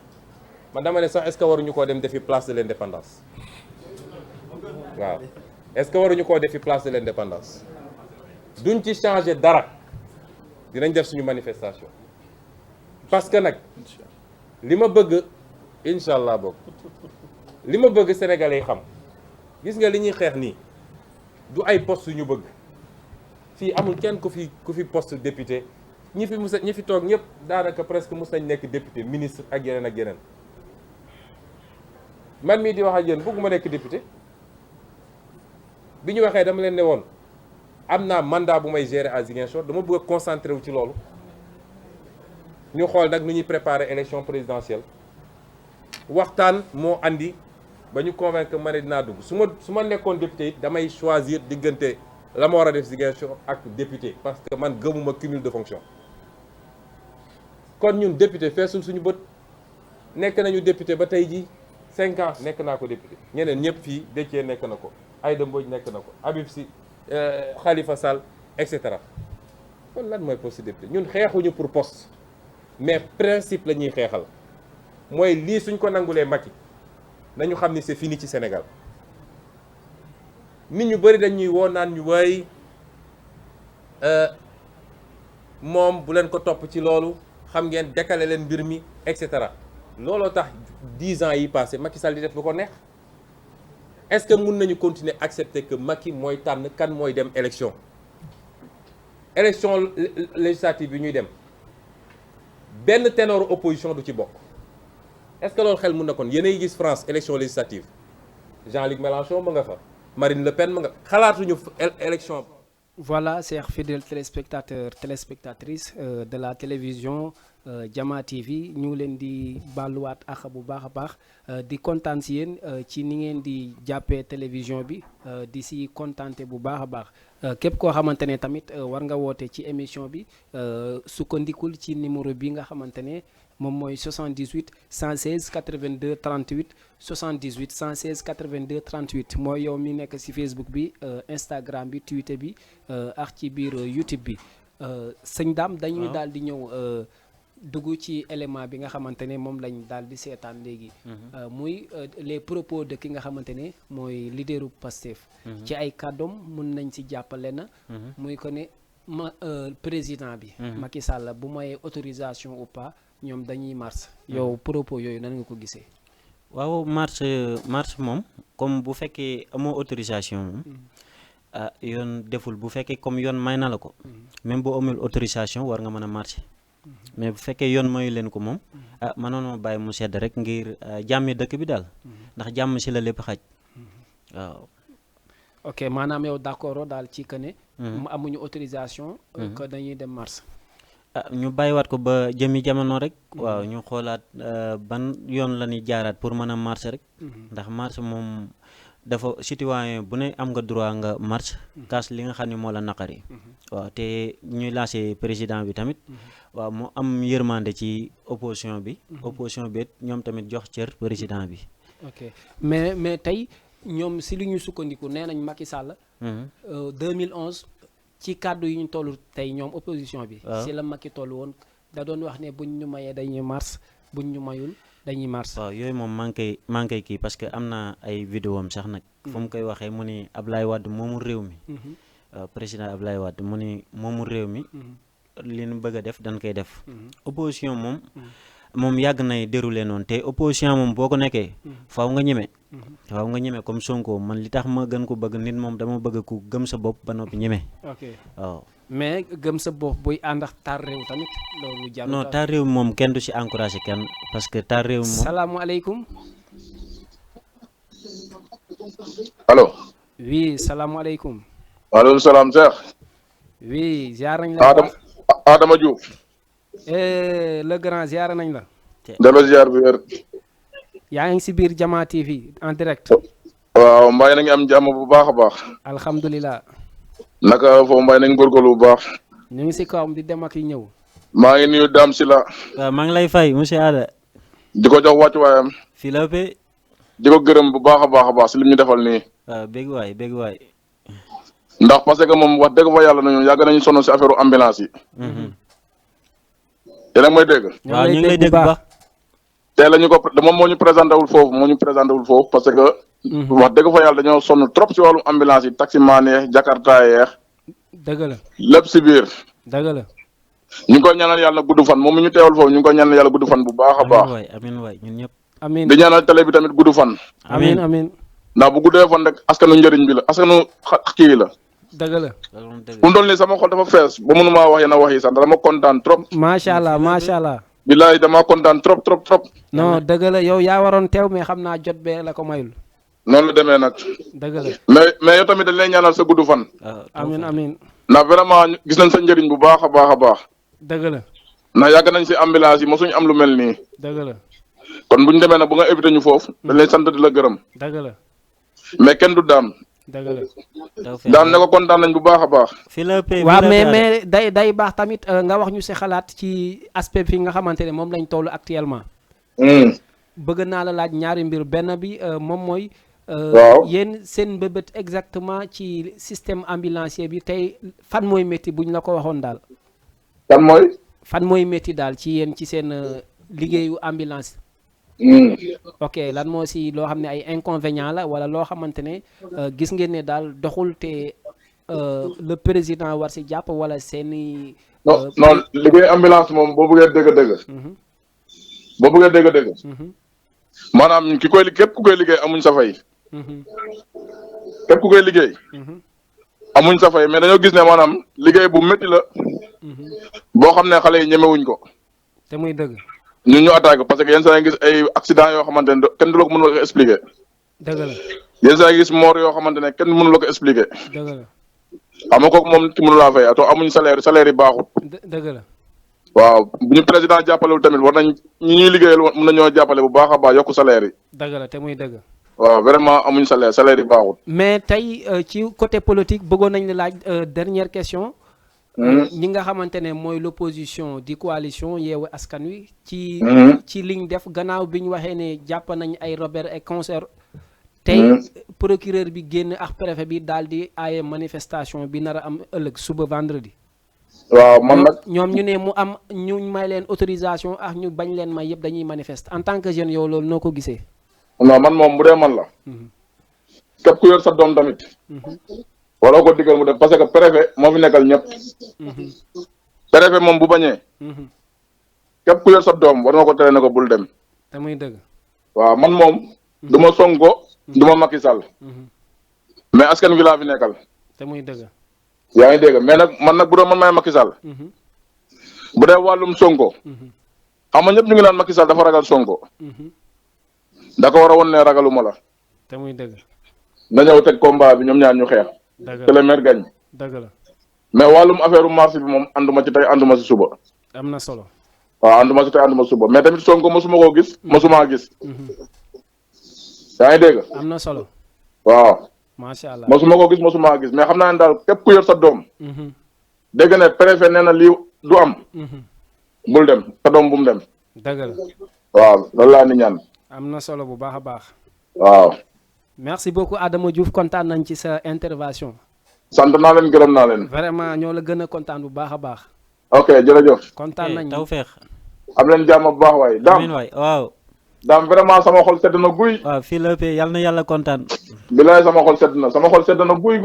man dama ne sax est-ce que waruñu koo dem defi place de l'indépendance waaw est-ce que waruñu koo defi place de l'indépendance duñ ci changer dara dinañ def suñu manifestation parce que nag li ma bëgg incha allah bokk li ma bëgg sénégalais yi xam gis nga li ñuy xeex nii du ay poste yu ñu bëgg fii amul kenn ku fi poste député ñi fi toog ñëpp daanaka presque mus nañ nekk député ministre ak yeneen man mii di wax ak yéen bëgguma nekk député bi ñu waxee dama leen ne woon am naa mandat bu may gérer à Ziguinchor dama bëgg a concentré wu ci loolu ñu xool nag nu ñuy préparer élection présidentielle waxtaan moo andi ba ñu convaincre ma ne dinaa dugg su ma nekkoon député it damay choisir diggante la ma war a def Ziguinchor ak député parce que man gëmuma cumul de fonction kon ñun député feesul suñu bët nekk nañu député ba tey ji 5 ans nekk naa ko député ñeneen ñëpp fii Déthié nekk na ko Aïda Mbodj nekk na ko Habib Sy Khalifa Sall et cetera kon lan mooy poste député ñun xeexuñu pour poste mais principe la ñuy xeexal mooy lii suñ ko nangulee Macky nañu xam ni c'est fini ci Sénégal nit ñu bëri dañuy woo naan ñu way moom bu leen ko topp ci loolu xam ngeen décaler leen mbir mi et cetera looloo tax 10 ans yi passé Macky Sall di def lu ko neex est-ce que mun nañu continuer accepter que Macky mooy tànn kan mooy dem élection législative bi ñuy dem benn ténor opposition du ci bokk est-ce que loolu xel mun na kon yéenay gis France élection législative Jean-Luc Mélenchon ma nga fa Marine Le Pen ma nga xalaatuñu élection. Voilà, chers fidèles téléspectateurs, téléspectatrices de la télévision Jama TV ñu ngi leen di baaluwaat ak bu baax a baax di kontaan si yéen ci ni ngeen di jàppee télévision bi di si kontaante bu baax a baax képp koo xamante ne tamit war nga woote ci émission bi sukkandikul ci numéro bi nga xamante ne moom mooy 78 116 82 38 78 116 82 38 mooy yow mi nekk si Facebook bi Instagram bi Twitter bi ak ci biir YouTube bi sëñ Dame dañuy daal di ñëw dugg ci élément bi nga xamante ne moom lañ daal di seetaan léegi muy les propos de ki nga xamante ne mooy leaderu Pastef ci ay kàddoom mun nañ ci jàppale na muy ko ne président bi Macky Sall bu mayee autorisation ou pas ñoom dañuy marche yow propos yooyu nan nga ko gisee waaw marche moom comme bu fekkee amoo autorisation moom yoon deful bu fekkee comme yoon may na la ko même boo amul autorisation war nga mën a marché mais bu fekkee yoon mayu leen ko moom mënoon bàyyi mu sedd rek ngir jàmmi dëkk bi daal ndax jàmm si la lépp xaj waaw. ok maanaam yow d'accord daal ci que ne. amuñu autorisation. que dañuy dem marche. ñu bàyyiwaat ko ba jëmi jamono rek. waaw ñu xoolaat ban yoon la ñuy jaaraat pour mën a marche rek. ndax marche moom dafa citoyen bu ne am nga droit nga marche. kaas li nga xam ne moo la naqari. waaw te ñuy lancé président bi tamit. waaw mu am yërmande ci opposition bi. opposition bi ñoom tamit jox cër président bi. ok mais tey ñoom si li ñu sukkandiku nee nañ Macky Sall. 2011 ci kàddu yi ñu toll tey ñoom opposition bi. si la Macky toll woon da doon wax ne buñ ñu mayee dañuy mars buñ ñu mayul dañuy mars. waaw yooyu moom maa ngi koy kii parce que am na ay vidéo am sax nag. fu mu koy waxee mu ni Ablaye Wade moomul réew mi. président Ablaye Wade mu ni moomul réew mi. li ñu bëgg a def dañ koy def. opposition moom yàgg nay déroulé noonu te opposition moom boo ko nekkee. faaw nga ñeme. faaw nga ñeme comme Sonko man li tax ma gën ko bëgg nit moom dama bëgg ku gëm sa bopp ba noppi ñeme. ok waaw. mais gëm sa bopp buy ànd ak taar réew tamit loolu jarul. non taar réew moom kenn du si encouragé kenn parce que taar réew moom. salaamualeykum. allo. oui salaamualeykum. waaleykum salaam Cheikh. oui ziar nañ la. Adama Diouf. le grand ziar nañ la. delloo ziar bi wér. yaa ngi si biir Jama TV en direct. waaw Mbaye na ngi am jàmm bu baax a baax. alhamdulilah. naka foofu Mbaye nañ góorgóorlu bu baax. ñu ngi si kawam di dem ak yi ñëw. maa ngi nuyu Dame Sylla. waaw maa ngi lay fay monsieur Ada. di ko jox wàccuwaayam. fii la pe. di ko gërëm bu baax a baax si li ñu defal nii. waaw bégg waay. ndax parce que moom wax dëgg fa yàlla nañu yàgg nañu sonn si affaire ambulance yi. yéen a ngi may dégg. waaw ñu ngi lay dégg bu baax. tey la ñu ko moom moo ñu présenté wul foofu parce que. wax dëgg fa yàlla dañoo sonn trop si wàllum ambulance yi taximaan yeex jakarta yeex. dëgg la lépp si biir. dëgg la. ñu ngi koy ñaanal yàlla gudd fan moom mi ñu teewal foofu ñu ngi koy ñaanal yàlla gudd fan bu baax a baax. amiin waay ñun ñëpp. amiin di ñaanal télé bi tamit gudd fan. amiin ndax bu guddee fan rek askanu njëriñ bi la askanu kii la. dëgg la. bu mu doon nii sama xol dafa fees ba mënumaa wax yenn wax yi sax dama kontaan trop. macha allah. bilaay damaa kontaan trop. non dëgg la yow yaa waroon teew mais xam naa jot bee la ko mayul. noonu la demee nag. dëgg la mais yow tamit dañ lay ñaanal sa gudd fan. amiin. ndax vraiment gis nañ sa njëriñ bu baax a baax. dëgg la. ndax yàgg nañ si ambulance yi mosuñu am lu mel nii. dëgg la. kon bu ñu demee nag bu nga éviter ñu foofu. dañ lay sant di la gërëm. dëgg la. mais kenn du daam. dëgg la. daam ne ko kontaan nañ bu baax a baax. waaw mais day baax tamit nga wax ñu si xalaat ci aspect fi nga xamante ne moom lañ toll actuellement. bëgg naa la laaj ñaari mbir benn bi moom mooy. waaw yéen seen mbébét exactement ci système ambulancier bi tey fan mooy métti buñ la ko waxoon daal. fan mooy métti daal ci yéen ci seen liggéeyu ambulance. ok lan moo si loo xam ne ay inconvénients la wala loo xamante ne gis ngeen ne daal doxul te le président war si jàpp wala seeni. non liggéey ambulance moom boo bëggee dëgg-dëgg. boo bëggee dégg-dégg maanaam képp ku koy liggéey amuñ sa fay képp ku koy liggéey amuñ sa fay mais dañoo gis ne maanaam liggéey bu métti la boo xam ne xale yi ñemewuñ ko te muy dëgg ñun ñu attaqué parce que yenn saa yi gis ay accident yoo xamante ne kenn du la ko mën a ko expliquer dëgg la yenn saa yi gis mort yoo xamante ne kenn mënu la ko expliquer dëgg la xam nga kooku moom ci mënu laa fay ato amuñ salaire yi baaxul dëgg la waaw bu ñu président jàppalewul tamit war nañ ñi ñuy liggéeyal mën nañoo jàppale bu baax a baax yokku salaire yi dëgg la te muy dëgg waaw vraiment amuñ salaire yi baaxul mais tey ci côté politique bëggoon nañ la laaj dernière question ñi nga xamante ne mooy l'opposition di coalition Yewwi Askan Wi ci liñ def gannaaw bi ñu waxee ne jàpp nañ ay Robert et concert tey procureur bi génn ak préfet bi daal di aaye manifestation bi nar a am ëllëg suba vendredi waaw man nag ñoom ñu ne mu am ñu may leen autorisation ak ñu bañ leen may yëpp dañuy manifester en tant que jeune yow loolu noo ko gisee non man moom bu dee man la képp ku yor sa doom tamit waroo ko digal mu def parce que préfet moo fi nekkal ñëpp préfet moom bu bañee képp ku yor sa doom war nga ko tere ne ko bul dem te muy dëgg waaw man moom du ma Sonko du ma Macky Sall mais askan wi laa fi nekkal te muy dëgg yaa ngi dégg mais nag man nag bu doon man maay Macky Sall bu dee wàllum Sonko xam nga ñëpp ñu ngi naan Macky Sall dafa ragal Sonko da ko war a woon ne ragaluma la te muy dëgg na ñëw teg combat bi ñoom ñaar ñu xeex que le maire gagne dëgg la mais wàllum affaire marché bi moom ànduma ci tey ànduma ci suba am na solo waaw ànduma ci tey ànduma ci suba mais tamit Sonko mosuma koo gis mosuma gis yaa ngi dégg am na solo waaw macha allah mosuma koo gis mosuma gis mais xam naa ne daal képp ku yor sa doom dégg ne préfet nee na lii du am bul dem sa doom bu mu dem dëgg la waaw loolu laa ni ñaan am na solo bu baax a baax waaw merci beaucoup Adama Diouf kontaan nañ ci sa intervention sant naa leen gërëm naa leen vraiment ñoo la gën a kontaan bu baax a baax ok jërëjëf kontaan nañ tawfeex am leen jàmm bu baax waay amiin waay waaw daam vraiment sama xol sedd na guy waaw fii la pee yàlla na yàlla kontaan bilaay sama xol sedd na guy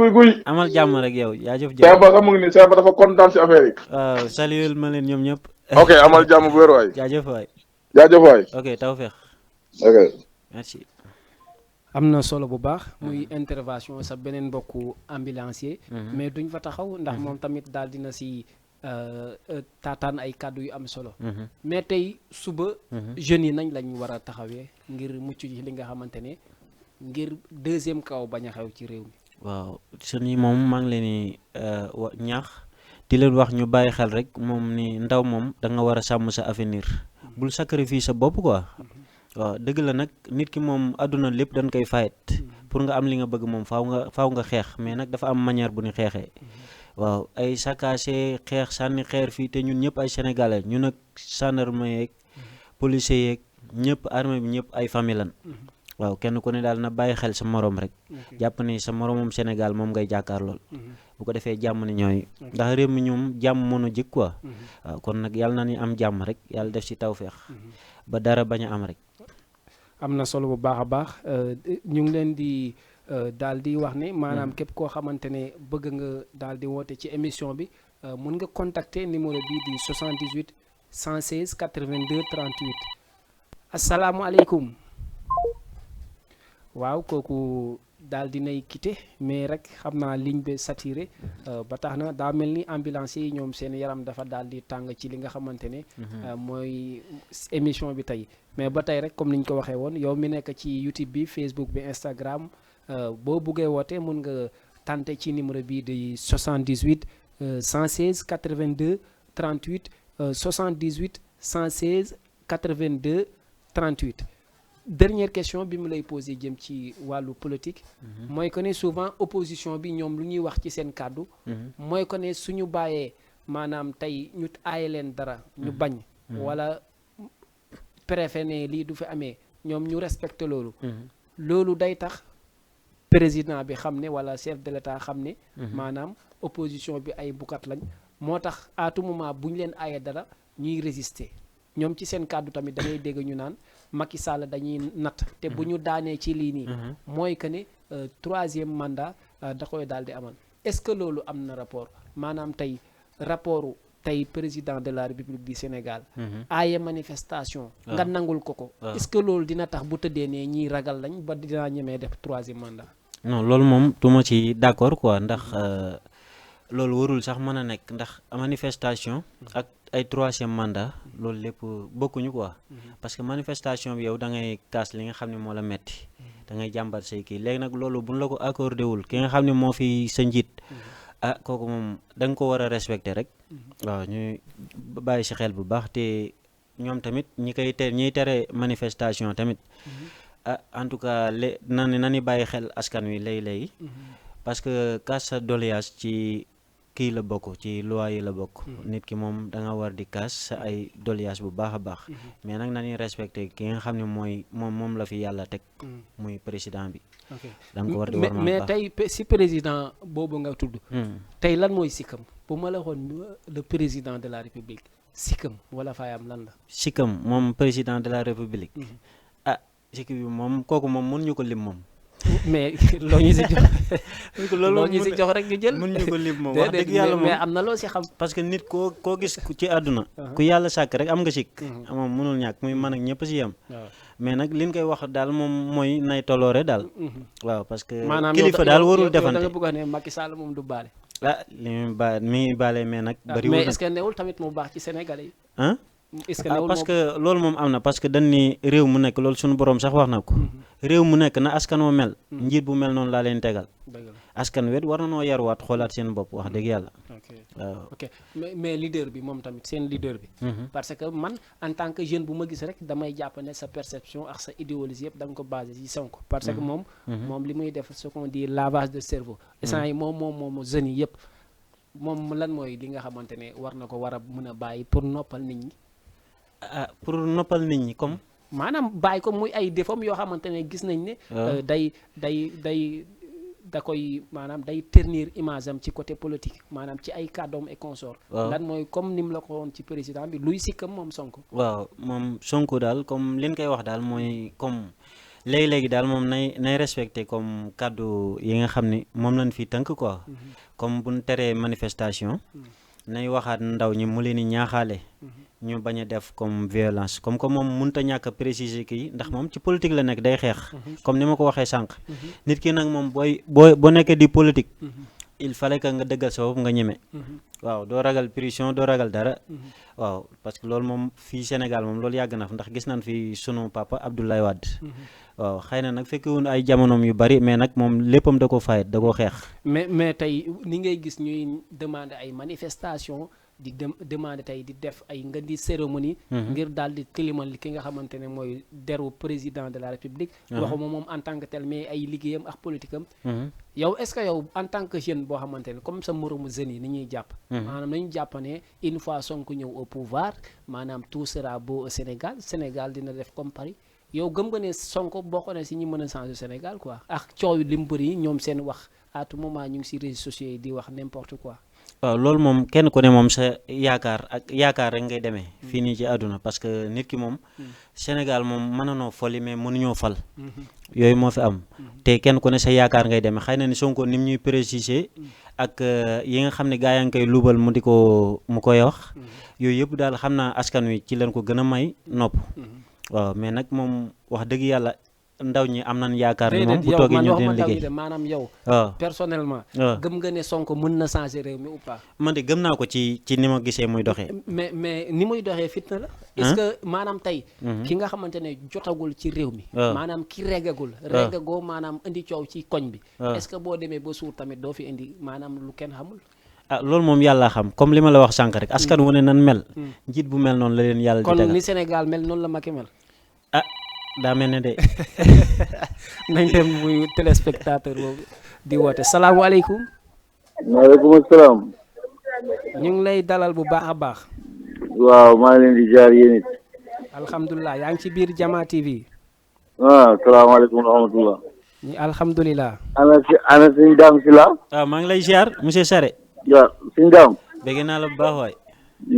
amal jàmm rek yow jaajëf Seeba sax mu ngi nii Seeba dafa kontaan si affaire yi waaw saluel ma leen ñoom ñëpp ok amal jàmm bu wér waay jaajëf waay ok tawfeex ok merci am na solo bu baax muy intervention sa beneen mbokku ambulancier mais duñ fa taxaw ndax moom tamit daal dina si taataan ay kàddu yu am solo mais tey suba jeunes yi nañ lañ war a taxawee ngir mucc ci li nga xamante ne ngir deuxième kaw bañ a xew ci réew mi waaw jeunes yi moom maa ngi leen di ñaax di leen wax ñu bàyyi xel rek moom ni ndaw moom da nga war a sàmm sa avenir bul sacrifice sa bopp quoi waaw dëgg la nag nit ki moom àdduna lépp dañ koy fayet pour nga am li nga bëgg moom faaw nga xeex mais nag dafa am manière bu ñu xeexee waaw ay sakaase xeex sànni xeer fii te ñun ñëpp ay sénégalais ñun ak gendarme yeeg policier yeeg ñëpp armée bi ñëpp ay famille lan waaw kenn ku ne daal na bàyyi xel sa morom rek jàpp ni sa moromum Sénégal moom ngay jàkkaar lool bu ko defee jàmm ni ñooy ndax réew mi ñoom jàmm mënu jëkk quoi waaw kon nag yàlla na ni am jàmm rek yàlla def ci tawféex ba dara bañ a am rek am na solo bu baax a baax ñu ngi leen di daal di wax ne maanaam képp koo xamante ne bëgg nga daal di woote ci émission bi mun nga contacter numéro bii di 78 116 82 38 asalaamualeykum waaw kooku daal dinay quitté mais rek xam naa ligne bi saturé ba tax na daa mel ni ambulanciers yi ñoom seen yaram dafa daal di tàng ci li nga xamante ne mooy émission bi tey mais ba tey rek comme ni ñu ko waxee woon yow mi nekk ci YouTube bi Facebook bi Instagram boo buggee woote mun nga tenter ci numéro bi di 78 116 82 38 78 116 82 38 dernière question bi mu lay posé jëm ci wàllu politique mooy que ne souvent opposition bi ñoom lu ñuy wax ci seen kàddu mooy que ne suñu bàyyee maanaam tey ñu aaye leen dara ñu bañ wala préfet ne lii du fi amee ñoom ñu respecté loolu loolu day tax président bi xam ne wala chef de l'état xam ne maanaam opposition bi ay bukat lañ moo tax à tout moment bu ñu leen aaye dara ñuy résister ñoom ci seen kàddu tamit da ngay dégg ñu naan Macky Sall dañuy natt te bu ñu daanee ci lii nii mooy que ne troisième mandat da koy daal di amal est-ce que loolu am na rapport maanaam tey rapportu tey président de la République du Sénégal aaye manifestation nga nangul ko est-ce que loolu dina tax bu tëddee ne ñiy ragal lañ ba dinaa ñemee def 3e mandat. non loolu moom duma ci d'accord quoi ndax loolu warul sax mën a nekk ndax manifestation ak ay 3e mandat loolu lépp bokkuñu quoi parce que manifestation bi yow da ngay kaas li nga xam ne moo la metti da ngay jàmbat say kii léegi nag loolu buñ la ko accordé wul ki nga xam ne moo fi sa njiit kooku moom da nga ko war a respecter rek waaw ñuy bàyyi si xel bu baax te ñoom tamit ñiy tere manifestation tamit en tout cas nani bàyyi xel askan wi léegi parce que kaas sa doléance ci kii la bokk ci loi yi la bokk nit ki moom da nga war di kaas sa ay doléance bu baax a baax mais nag nañuy respecté ki nga xam ne mooy moom la fi yàlla teg muy président bi da nga ko war di war mais tey si président boobu nga tudd tey lan mooy sikkam bu ma la waxoon le président de la république sikkam wala faayam lan la sikkam moom président de la république sikki bi moom kooku moom mën ñu ko lim moom mais loo ñu si jox loo ñu si jox rek ñu jël mën ñu ko lim moom wax dëgg yàlla moom mais am na loo si xam parce que nit koo gis ci àdduna ku yàlla sàkk rek am nga sikk moom mënul ñàkk muy man ak ñëpp si yem mais nag liñ koy wax daal moom mooy nay toloore daal waaw parce que kilifa daal warul defante da nga bëgg a ne Macky Sall moom du baale li muy baale mais nag bariwul mais est-ce que newul tamit mu baax ci Sénégalais yi est-ce que parce que loolu moom am na parce que dañ ni réew mu nekk loolu suñu borom sax wax na ko réew mu nekk na askan wa mel njiit bu mel noonu laa leen tegal askan wet war na noo yarwaat xoolaat seen bopp wax dëgg yàlla waaw ok mais leader bi moom tamit seen leader bi parce que man en tant que jeune bu ma gis rek damay jàpp ne sa perception ak sa idéologie yëpp da nga ko basé ci Sonko parce que moom li muy def ce qu'on dit lavage de cerveau instant yi moom jeunes yi yëpp moom lan mooy li nga xamante ne war na ko war a mën a bàyyi pour noppal nit ñi pour noppal nit ñi comme maanaam bàyyi ko muy ay défauts yoo xamante ne gis nañ ne da koy maanaam day ternir image am ci côté politique maanaam ci ay kàddoom et consort lan mooy comme ni mu la ko woon ci président bi luy sikkam moom Sonko waaw moom Sonko daal comme liñ koy wax daal mooy comme léegi-léegi daal moom nay respecté comme kàddu yi nga xam ni moom lañ fi tënk quoi comme buñ teree manifestation nay waxaat ndaw ñi mu leen di ñaaxaale ñu bañ a def comme violence comme que moom mënut a ñàkk a préciser kii ndax moom ci politique la nekk day xeex comme ni ma ko waxee sànq nit ki nag moom boo nekkee di politique il fallait que nga dëggal sa bopp nga ñeme waaw doo ragal pression doo ragal dara waaw parce que loolu moom fii Sénégal moom loolu yàgg na fa ndax gis nañ fi sunu papa Abdoulaye Wade waaw xëy na nag fekkiwun ay jamonoom yu bari mais nag moom léppam da ko fayet da ko xeex mais tey ni ngay gis ñuy demander ay manifestation di demandé tey di def ay nga di cérémonie ngir daal di tilimal ki nga xamante ne mooy deru président de la république waxuma moom en tant que tel mais ay liggéeyam ak politique am yow est-ce que yow en tant que jeune boo xamante ne comme sa moromu jeunes yi ni ñuy jàpp maanaam nañu jàpp ne une fois Sonko ñëw au pouvoir maanaam tout sera beau au Sénégal dina def comme Paris yow gëm nga ne Sonko bokk na si ñi mën a changer Sénégal quoi ak coow li mu bëri yi ñoom seen wax à tout moment ñu ngi si réseaux sociaux yi di wax n'importe quoi waaw loolu moom kenn ku ne moom sa yaakaar rek ngay demee fii nii ci àdduna parce que nit ki moom Sénégal moom mën nanoo foli mais mënuñoo fal yooyu moo fi am te kenn ku ne sa yaakaar ngay demee xëy na ni Sonko ni mu ñuy préciser ak yi nga xam ne gaa yaa ngi koy luubal mu koy wax yooyu yëpp daal xam naa askan wi ci leen ko gën a may nopp waaw mais nag moom wax dëgg yàlla ndaw ñi am nañ yaakaar ni moom bu toogee ñu dina liggéey maanaam yow personnellement gëm nga ne Sonko mën na changer réew mi ou pas man de gëm naa ko ci ni ma gisee muy doxee mais ni muy doxee fitna la est-ce que maanaam tey ki nga xamante ne jotagul ci réew mi maanaam ki regagoo maanaam indi coow ci koñ bi est-ce que boo demee ba suur tamit doo fi indi maanaam lu kenn xamul loolu moom yàlla xam comme li ma la wax sànq rek askan wu ne nan mel njiit bu mel noonu la leen yàlla di tegal kon ni Sénégal mel noonu la Macky mel daa mel ne de nañ dem muy téléspectateur boobu di woote salaamaaleykum maaleykum salaam ñu ngi lay dalal bu baax a baax waaw maa ngi leen di jaar yéen it alhamdulilah yaa ngi ci biir Jama TV salaamaaleykum wa rahmatullah ñi alhamdulilah ana sëñ Dame Sylla waaw maa ngi lay ziar monsieur Sare waaw sëñ Dame bëgg naa la bu baax waay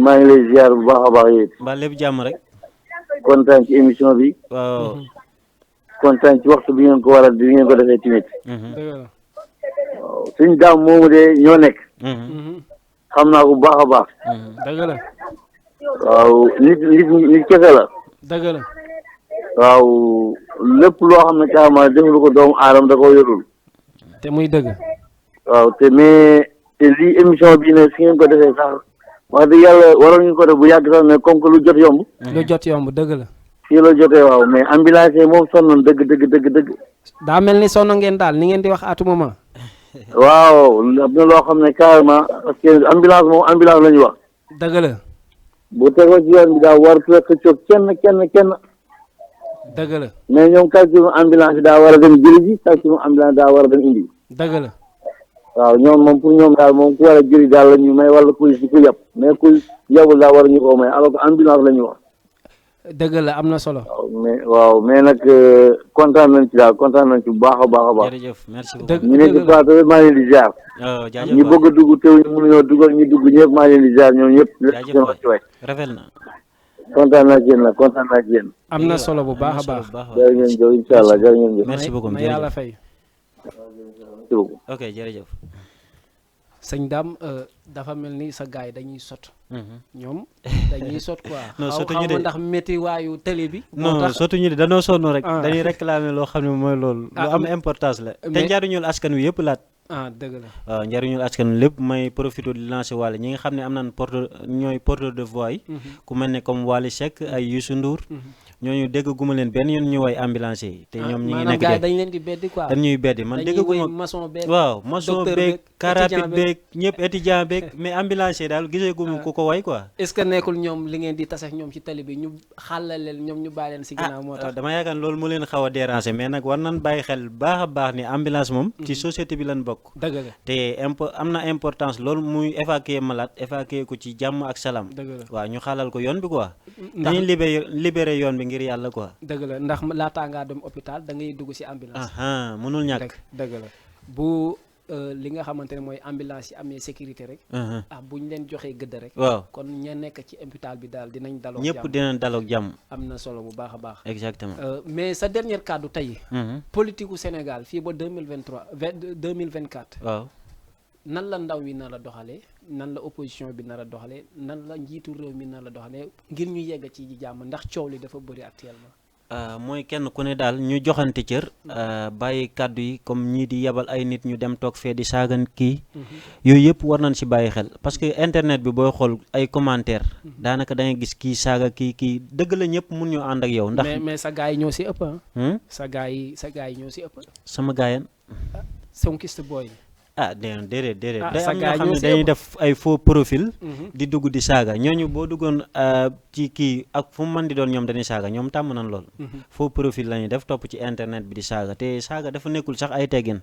maa ngi lay ziar bu baax a baax yéen mbaa lépp jàmm rek kontaan ci émission bi waaw kontaan ci waxtu bi ngeen ko waral bi ngeen ko defee tamit waaw sëñ Dame moomu de ñoo nekk xam naa ko bu baax a baax. dëgg la. waaw nit kese la. dëgg la. waaw lépp loo xam ne carrément defalu ko doomu aadama da koo yorul. te muy dëgg. waaw te lii émission bii ne si ngeen ko defee sax wax dëgg yàlla waroon ñu ko def bu yàgg sax mais comme que lu jot yomb. lu jot yomb dëgg la. fii la jotee waaw mais ambulance moom sonnoon dëgg. daa mel ni sonn ngeen daal ni ngeen di wax à tout moment. waaw am na loo xam ne carrément parce que ambulance moom ambulance la ñu wax. dëgg la. bu tegoo ci yoon bi daa war a xëccoog kenn. dëgg la. mais ñoom calcul ambulance bi daa war a dem jëli ji calcul ambulance daa war a dem indi. dëgg la. waaw ñoom moom pour ñoom daal moom ku war a jëli daal la ñu may wala kuy ku yab mais kuy yabul daa war a ñu ko may alors que ambulance la ñu wax. dëgg la am na solo. waaw mais nag kontaan nañ ci daal kontaan nañ ci bu baax a baax. jërëjëf merci beaucoup. ñu ne ci plateau maa ngi leen di ziar. jaajëf ñi bëgg a dugg te ñu mënuñoo dugg ak ñi dugg ñëpp maa ngi leen di ziar ñoom ñëpp. jaajëf waay rafet na. kontaan naa ci yéen nag kontaan naa ci yéen. am na solo bu baax a baax. jërë ngeen jëf incha allah jërë ngeen jëf. merci beaucoup na yàlla fay. merci beaucoup. ok jërëjëf. sëñ Dame dafa mel ni sa gars yi dañuy sot. ñoom dañuy sot quoi. non xaw sotuñu de ma ndax métti waayu télé bi. non sotuñu de danoo sonn rek. dañuy réclamer loo xam ne mooy loolu. lu am importance la. te njariñul askan wi yëpp laat. dëgg la. waaw njariñul askan wi lépp may profité di lancer wàll ñi nga xam ne am nañ ñooy porteur de voix yi. ku mel ne comme Wally Seck ay Youssou Ndour. ñooñu dégguma leen benn yoon ñu woy ambulance yi. te ñoom ñi ngi nekk de dañ leen di beddi quoi. dañ ñuy beddi man dégguma maçon beeg. waaw maçon beeg car rapide beeg ñëpp étudiant beeg mais ambulance yi daal gisaguma ku ko way quoi. est-ce que nekkul ñoom li ngeen di tase ak ñoom ci tali bi ñu xàllal leen ñoom ñu bàyyi leen si ginnaaw moo tax. dama yaakaar loolu moo leen xaw a déranger mais nag war nañ bàyyi xel baax a baax ni ambulance moom. ci société bi lañ bokk. dëgg la te am na importance loolu muy évacuer malade évacuer ko ci jàmm ak salaam. dëgg la waaw ñu xaalal ko yoon bi quoi. dañuy libéré yoon bi ngir yàlla quoi. dëgg la ndax laataa ngaa dem hôpital da ngay dugg ci ambulance. mënul ñàkk. dëgg la bu li nga xamante ne mooy ambulance yi amee sécurité rek. bu ñu leen joxee gëdd rek. waaw kon ña nekk ci hôpital bi daal dinañ daloo. ñëpp dinañ daloo jàmm. am na solo bu baax a baax. exactement. mais sa dernier kàddu tey. politique gu Sénégal fii ba 2024. waaw. nan la ndaw yi nar a doxalee nan la opposition bi nar a doxalee nan la njiitu réew mi nar a doxalee ngir ñu yegg ci jàmm ndax coow li dafa bëri actuellement. mooy kenn ku ne daal ñu joxante cër. bàyyi kàddu yi comme ñii di yebal ay nit ñu dem toog fee di saagan kii. yooyu yëpp war nañ si bàyyi xel parce que internet bi booy xool ay commentaire daanaka da ngay gis kii saaga kii dëgg la ñëpp mun ñu ànd ak yow. ndax mais sa gars yi ñoo si ëpp sa gars yi ñoo si ëpp. sama gaayan. sonkiste booy. déedéet day am sa ñoo gars xam ne dañuy def ay faux profil di dugg di saaga ñooñu boo duggoon ci kii ak fu mu mën di doon ñoom dañuy saaga ñoom tàmm nañ lool. faux profil la ñuy def topp ci internet bi di saaga te saaga dafa nekkul sax ay teggin.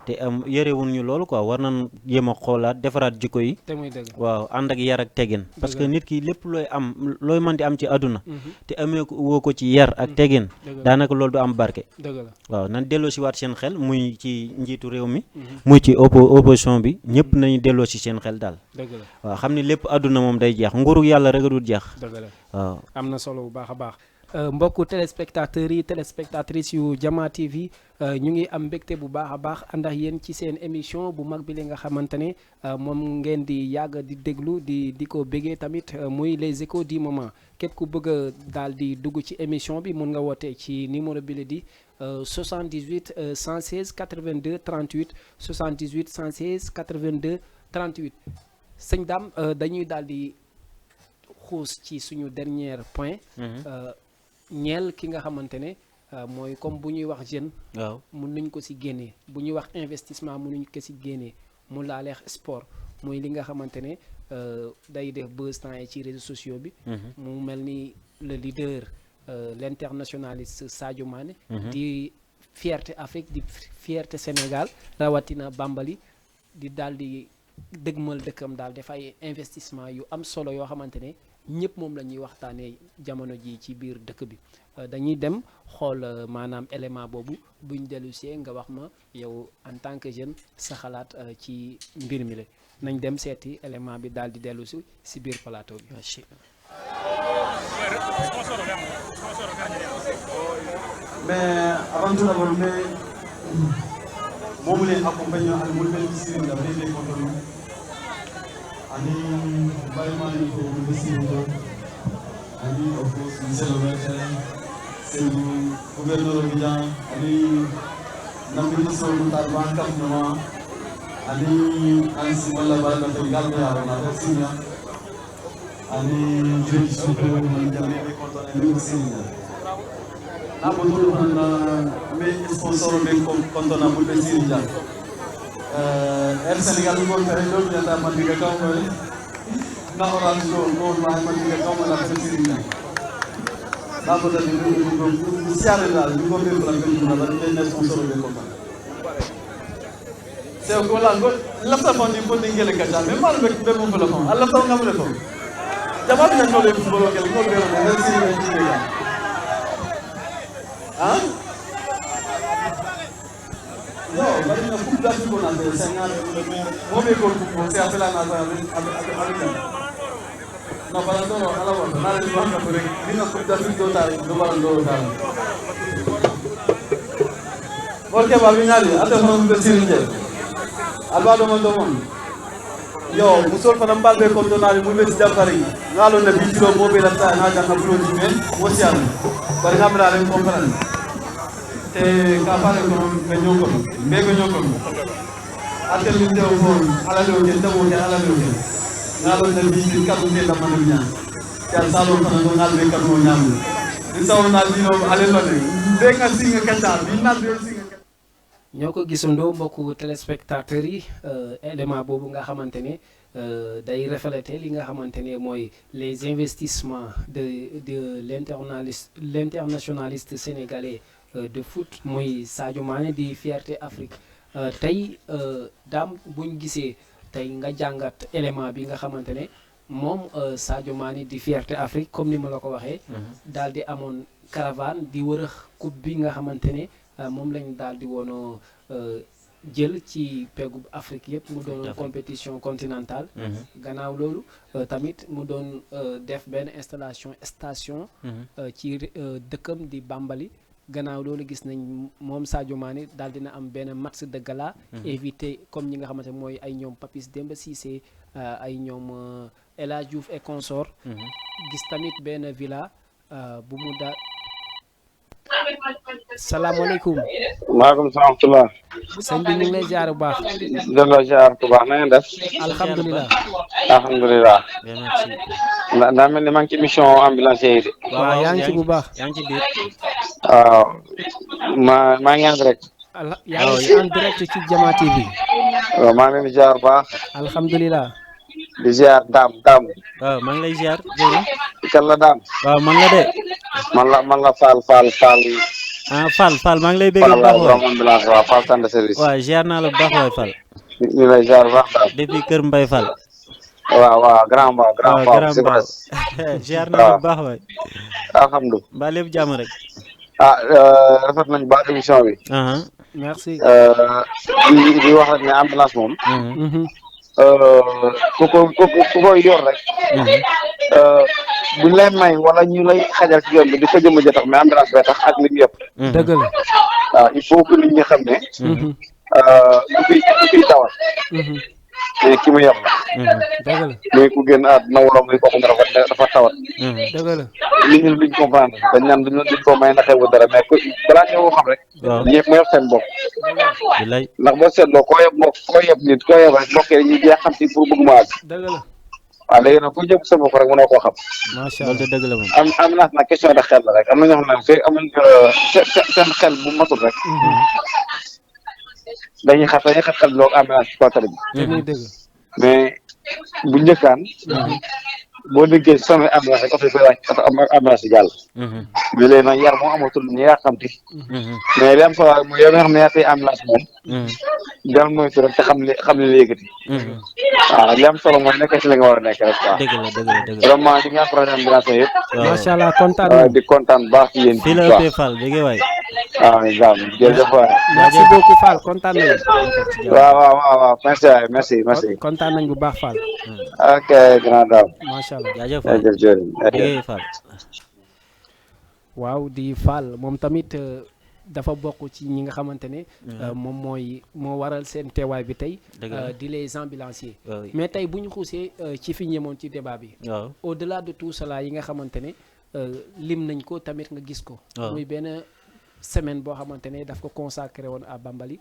te yërewuñ ñu loolu quoi war nañ jéem a xoolaat defaraat jikko yi. te muy dëgg waaw ànd ak yar ak teggin. parce que nit ki lépp looy mën di am ci àdduna. te amee woo ko ci yar ak teggin. daanaka loolu du am barke. dëgg la waaw nan delloo si waat seen xel muy ci njiitu réew mi. muy ci opposition bi ñëpp nañu delloo si seen xel daal. dëgg la waaw xam ne lépp àdduna moom day jeex nguuru yàlla rek a dul jeex. dëgg la waaw am na solo bu baax a baax. mbokku téléspectateurs yi téléspectatrices yu Jama TV ñu ngi am mbégte bu baax a baax ànd ak yéen ci seen émission bu mag bi li nga xamante ne moom ngeen di yàgg di déglu di ko bégee tamit muy les échos du moment képp ku bëgg a daal di dugg ci émission bi mun nga woote ci numéro bi la di 78 116 82 38 78 116 82 38 sëñ Dame dañuy daal di xuus ci suñu dernier point. ñeel ki nga xamante ne mooy comme bu ñuy wax jeune. waaw mun nañ ko si génnee bu ñuy wax investissement mun nañ ko si génnee mu laaleex sport mooy li nga xamante ne day def buzz temps yi ci réseaux sociaux bi. mu mel ni le leader l'internationaliste Sadio Mané. di fierté Afrique di fierté Sénégal rawatina Bambali di daal di dëgmal dëkkam daal def ay investissement yu am solo yoo xamante ne. ñëpp moom la ñuy waxtaanee jamono ji ci biir dëkk bi dañuy dem xool maanaam élément boobu buñ dellu see nga wax ma yow en tant que jeune sa xalaat ci mbir mi la nañ dem seeti élément bi daal di dellu si biir plateau bi. Mais avant tout d'abord, moi, je accompagne à l'Université de la Cotonou ani Baye Malick ko Bassirou ani of course monsieur le maire Seydou gouverneur Bodian ani ministre Moutar Ba Kam Nama ani Ansi Malla Baraka to galbe arona Sinya ani jeudi suko man jambe be kontone be Sinya na bodu na me sponsor be kontona mo be Sinya El Sénégal ko fere do ñata man diga kaw ko na orange ko man diga kaw la be Sinya na bodu ni siare dal ni ko be plan be na ba be sponsor be kontona c'est ko la ko la fa fandi ko ngele kacha me mal be be mo la fa Allah fa ngam le fa jamal na ko le ko ko ko be mo merci ni ya hein no bari na coupe d'Afrique on a fait 50 mo be ko c'est appelé à avec no balando ala wa na le wa ka rek dina coupe d'Afrique do tar do balando tar Porque va binali ate fa be sirinje alba do mon yo musol fana mbalbe ko donali mu be jafari ngalo na bitiro mo be la ta na janga bulo ni men mo siam bari ngamra len comprendre te ka fale ko be nyoko be go nyoko ate lu de ko ala do ke tamo ke ala do ke ngalo na bitiro ka do te da man nya ya salo fana do ngal be ka do nyam ni saw na dino ale lo de be nga singa kata bi na be singa ñoo ko gisandoo mbokku téléspectateurs yi élément boobu nga xamante ne day refléter li nga xamante ne mooy les investissements de l'internationaliste sénégalais de foot muy Sadio Mané di fierté Afrique tey daam buñ gisee tey nga jàngat élément bi nga xamante ne moom Sadio Mané di fierté Afrique comme ni ma la ko waxee daal di amoon caravane di wërëx coupe bi nga xamante ne moom lañ daal di woon jël ci peggu Afrique yëpp mu doon compétition continentale gannaaw loolu tamit mu doon def benn station ci dëkkam di Bambali gannaaw loolu gis nañ moom Sadio Mané daal dina am benn match de gala évité comme ñi nga xamante mooy ay ñoom Papis Demba Cissé ay ñoom El Hadj Diouf et consort gis tamit benn villa bu mu daal salaamaaleykum. maaleykum salaam. sëñ bi ñu ngi lay ziar bu baax. delloo ziar bu baax na ngeen def. alhamdulilah. alhamdulilah. daa mel ni maa ngi ci mission ambulancier yi de. waaw yaa ngi ci bu baax. yaa ngi ci biir. waaw maa ngi en direct. yaa ngi ci en direct ci Jama TV. waaw maa ngi leen di ziar bu baax. alhamdulilah. di ziar daam. waaw maa ngi lay ziar. kan la daam. waaw man la de. man la Fall. ah Fall maa ngi lay bëgg bu baax waay ambulance waaw Fall centre de service. waaw ziar naa la bu baax waay Fall. ñu lay ziar bu baax daam. depuis Kër Mbaye Fall. waaw grand Mbao. ziar naa la bu baax waay. alhamdulilah. mbaa lépp jàmm rek. rafet nañu baax émission bi. merci. di wax rek ne ambulance moom. ku koy yor rek. buñ lay may wala ñu lay xajal ci yoon bi di ko jëm a tax mais ambulance bay tax ak nit ñi yëpp. dëgg la. waaw il faut que nit ñi xam ne. ku fiy dawal. mais ki mu yem la. dëgg la. muy ku génn àdduna wala muy kooku dafa tawat. dëgg la. nit ñi duñ comprendre dañ naan duñ ko may na xewu dara mais balaa ñoo xam rek. waaw ñëpp ma yor seen bopp. bilaay. ndax boo seetloo koo yeb nit koo yeb rek mbokk yi dañuy jeex xam si pour bëgg mu àgg. dëgg la. waaw léegi nag ku jëm sa bopp rek mënoo koo xam. macha loolu allah de dëgg la moom. ambulance nag question de xel la rek am na ñoo xam ne fekk amuñ seen xel bu matul rek. dañuy xat xel loolu ambulance ci kaw tali bi. te muy dëgg. mais bu njëkkaan. boo déggee sonné ambulance rek oto yi koy wàcc oto ambulance yi jàll. mais léegi nag yar moo amatul ñu yàqamti. mais li am solo rek mooy yow nga xam ne yaa tey ambulance moom. del moytu rek te xam li la yëkkati. waaw li am solo mooy nekk ci li nga war a nekk rek waaw. dëgg la. vraiment ñu ngi encouragé ambulance yëpp. macha allah kontaan nañu. di kontaan baax ci yéen. fii la ëppee Fall dégg waay. waaw jërëjëf waay. merci beaucoup Fall kontaan nañu. waaw merci. kontaan nañ bu baax Fall. ok grand dame. macha allah jaajëf waay jërëjëf dégg Fall. waaw di Fall moom tamit dafa bokk ci ñi nga xamante ne moom moo waral seen teewaay bi tey di les ambulanciers mais tey bu ñu xuusee ci fi ñemoon ci débat bi au delà de tout cela yi nga xamante ne lim nañ ko tamit nga gis ko muy benn semaine boo xamante ne daf ko consacré woon à Bambali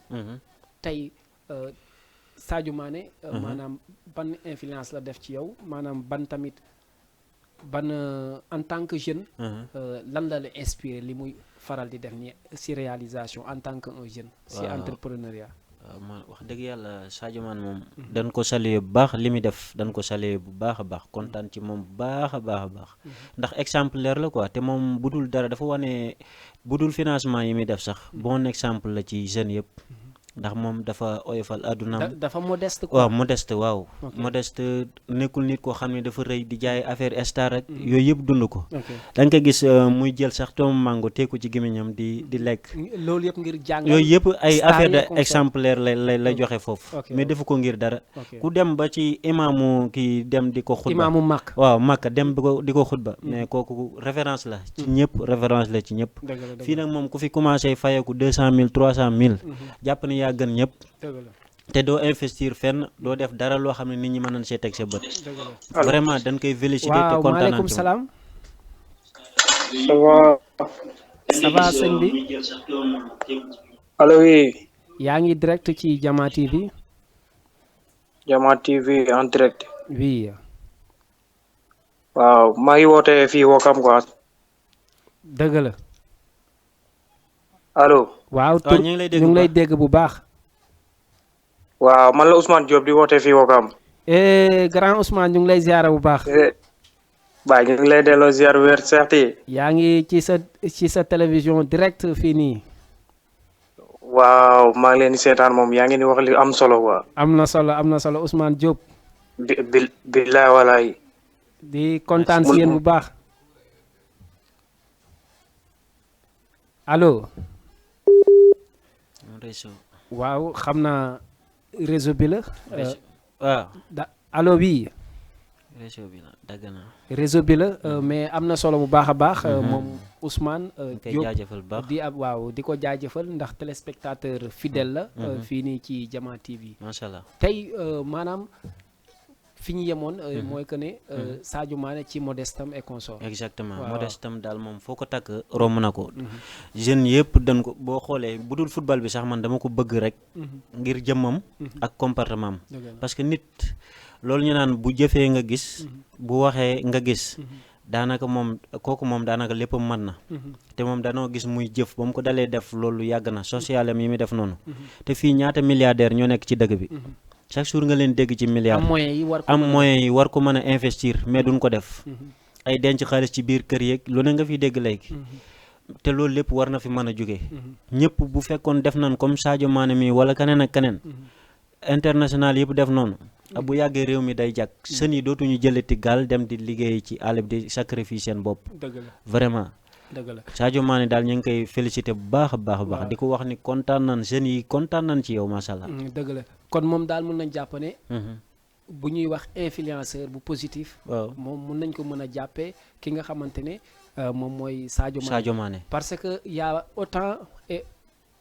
tey Sadio Mané maanaam ban influence la def ci yow maanaam ban tamit ban en tant que jeune lan la inspiré li muy faral di def ni si réalisation en tant que un jeune si entrepreneuriat man wax dëgg yàlla Sadio Mané moom dañ ko saluer bu baax li muy def dañ ko saluer bu baax a baax kontaan ci moom bu baax a baax ndax exemplaire la quoi te moom bu dul dara dafa wane bu dul financement yi muy def sax bon exemple la ci jeunes yëpp ndax moom dafa oyofal àddunaam dafa modeste quoi waaw modeste nekkul nit koo xam ne dafa rëy di jaay affaire star rek yooyu yëpp dund ko da nga ko gis muy jël sax doomu mango teeku ci gémmiñam di lekk loolu yëpp ngir jàngal yooyu yëpp ay affaire de exemplaire lay joxe foofu mais defu ko ngir dara ku dem ba ci imaamu kii dem di ko xutba imaamu Makka waaw Makka dem di ko xutba mais kooku référence la ci ñëpp référence la ci ñëpp fii nag moom ku fi commencé fayeku 200 000 300 000 jàpp ne yaa gën ñëpp te doo investir fenn doo def dara loo xam ne nit ñi mën nañ see teg sa bët vraiment dañ koy féliciter te kontaan maaleykum salaam ça va sëñ bi allo oui yaa ngi direct ci Jama TV Jama TV en direct oui waaw maa ngi woote fii Wakam quoi dëgg la allo waaw tur ñu ngi lay dégg bu baax waaw man la Ousmane Diop di woote fii Wakam grand Ousmane ñu ngi lay ziara bu baax baay ñu ngi lay delloo ziar wér seexti yaa ngi ci sa télévision direct fii nii waaw maa ngi leen di seetaan moom yaa ngi ni wax li am solo quoi am na solo Ousmane Diop billaay walaay di kontaan si yéen bu baax allo waaw xam naa réseau bi la waaw allo oui réseau bi la dagg na réseau bi la mais am na solo bu baax a baax moom Ousmane Diop di waaw di ko jaajëfal ndax téléspectateur fidèle la fii nii ci Jama TV macha allah tey maanaam fi ñu yemoon mooy que ne Sadio Mané ci modestam et consort exactement modestam daal moom foo ko takk romb na ko jeunes yëpp dañ ko boo xoolee bu dul football bi sax man dama ko bëgg rek ngir jëmmam ak comportement parce que nit loolu ñu naan bu jëfee nga gis bu waxee nga gis daanaka moom kooku moom daanaka léppam mën na te moom danoo gis muy jëf ba mu ko dalee def loolu yàgg na social am yi muy def noonu te fii ñaata milliardaire ñoo nekk ci dëkk bi chaque jour nga leen dégg ci milliard am moyens yi war ko mën a investir mais duñ ko def ay denc xaalis ci biir kër yeeg lu ne nga fi dégg léegi te loolu lépp war na fi mën a jóge ñëpp bu fekkoon def nañ comme Sadio Mané mi wala keneen ak keneen international yëpp def noonu bu yàggee réew mi day jàkk sën yi dootuñu jëlati gaal dem di liggéey ci àll bi di sacrifice seen bopp vraiment dëgg la Sadio Mané daal ñu ngi koy félicité bu baax a baax di ko wax ni kontaan nañ jeunes yi kontaan nañ ci yow macha allah dëgg la kon moom daal mën nañ jàpp ne bu ñuy wax influenceur bu positif moom mën nañ ko mën a jàppee ki nga xamante ne moom mooy Sadio Mané parce que y a autant et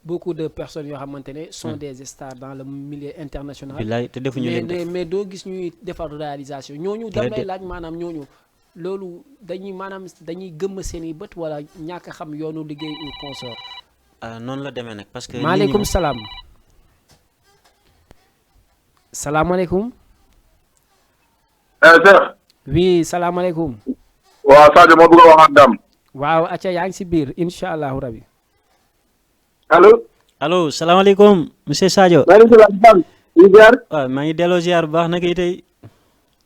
beaucoup de personnes yoo xamante ne sont des stars dans le milieu international bilaay te defuñu leen mais doo gis ñuy defar réalisation ñooñu damay laaj maanaam ñooñu loolu dañuy gëmm seen i bët wala ñàkk a xam yoonu liggéey ou consort noonu la demee nag parce que maaleykum salaam salaamaaleykum oui salaamaaleykum waaw Sadio moo bëgg a wax ak Dame waaw acca yaa ngi si biir incha allahu rabi allo salaamaaleykum monsieur Sadio waaw maa ngi delloo ziar bu baax naka yi tey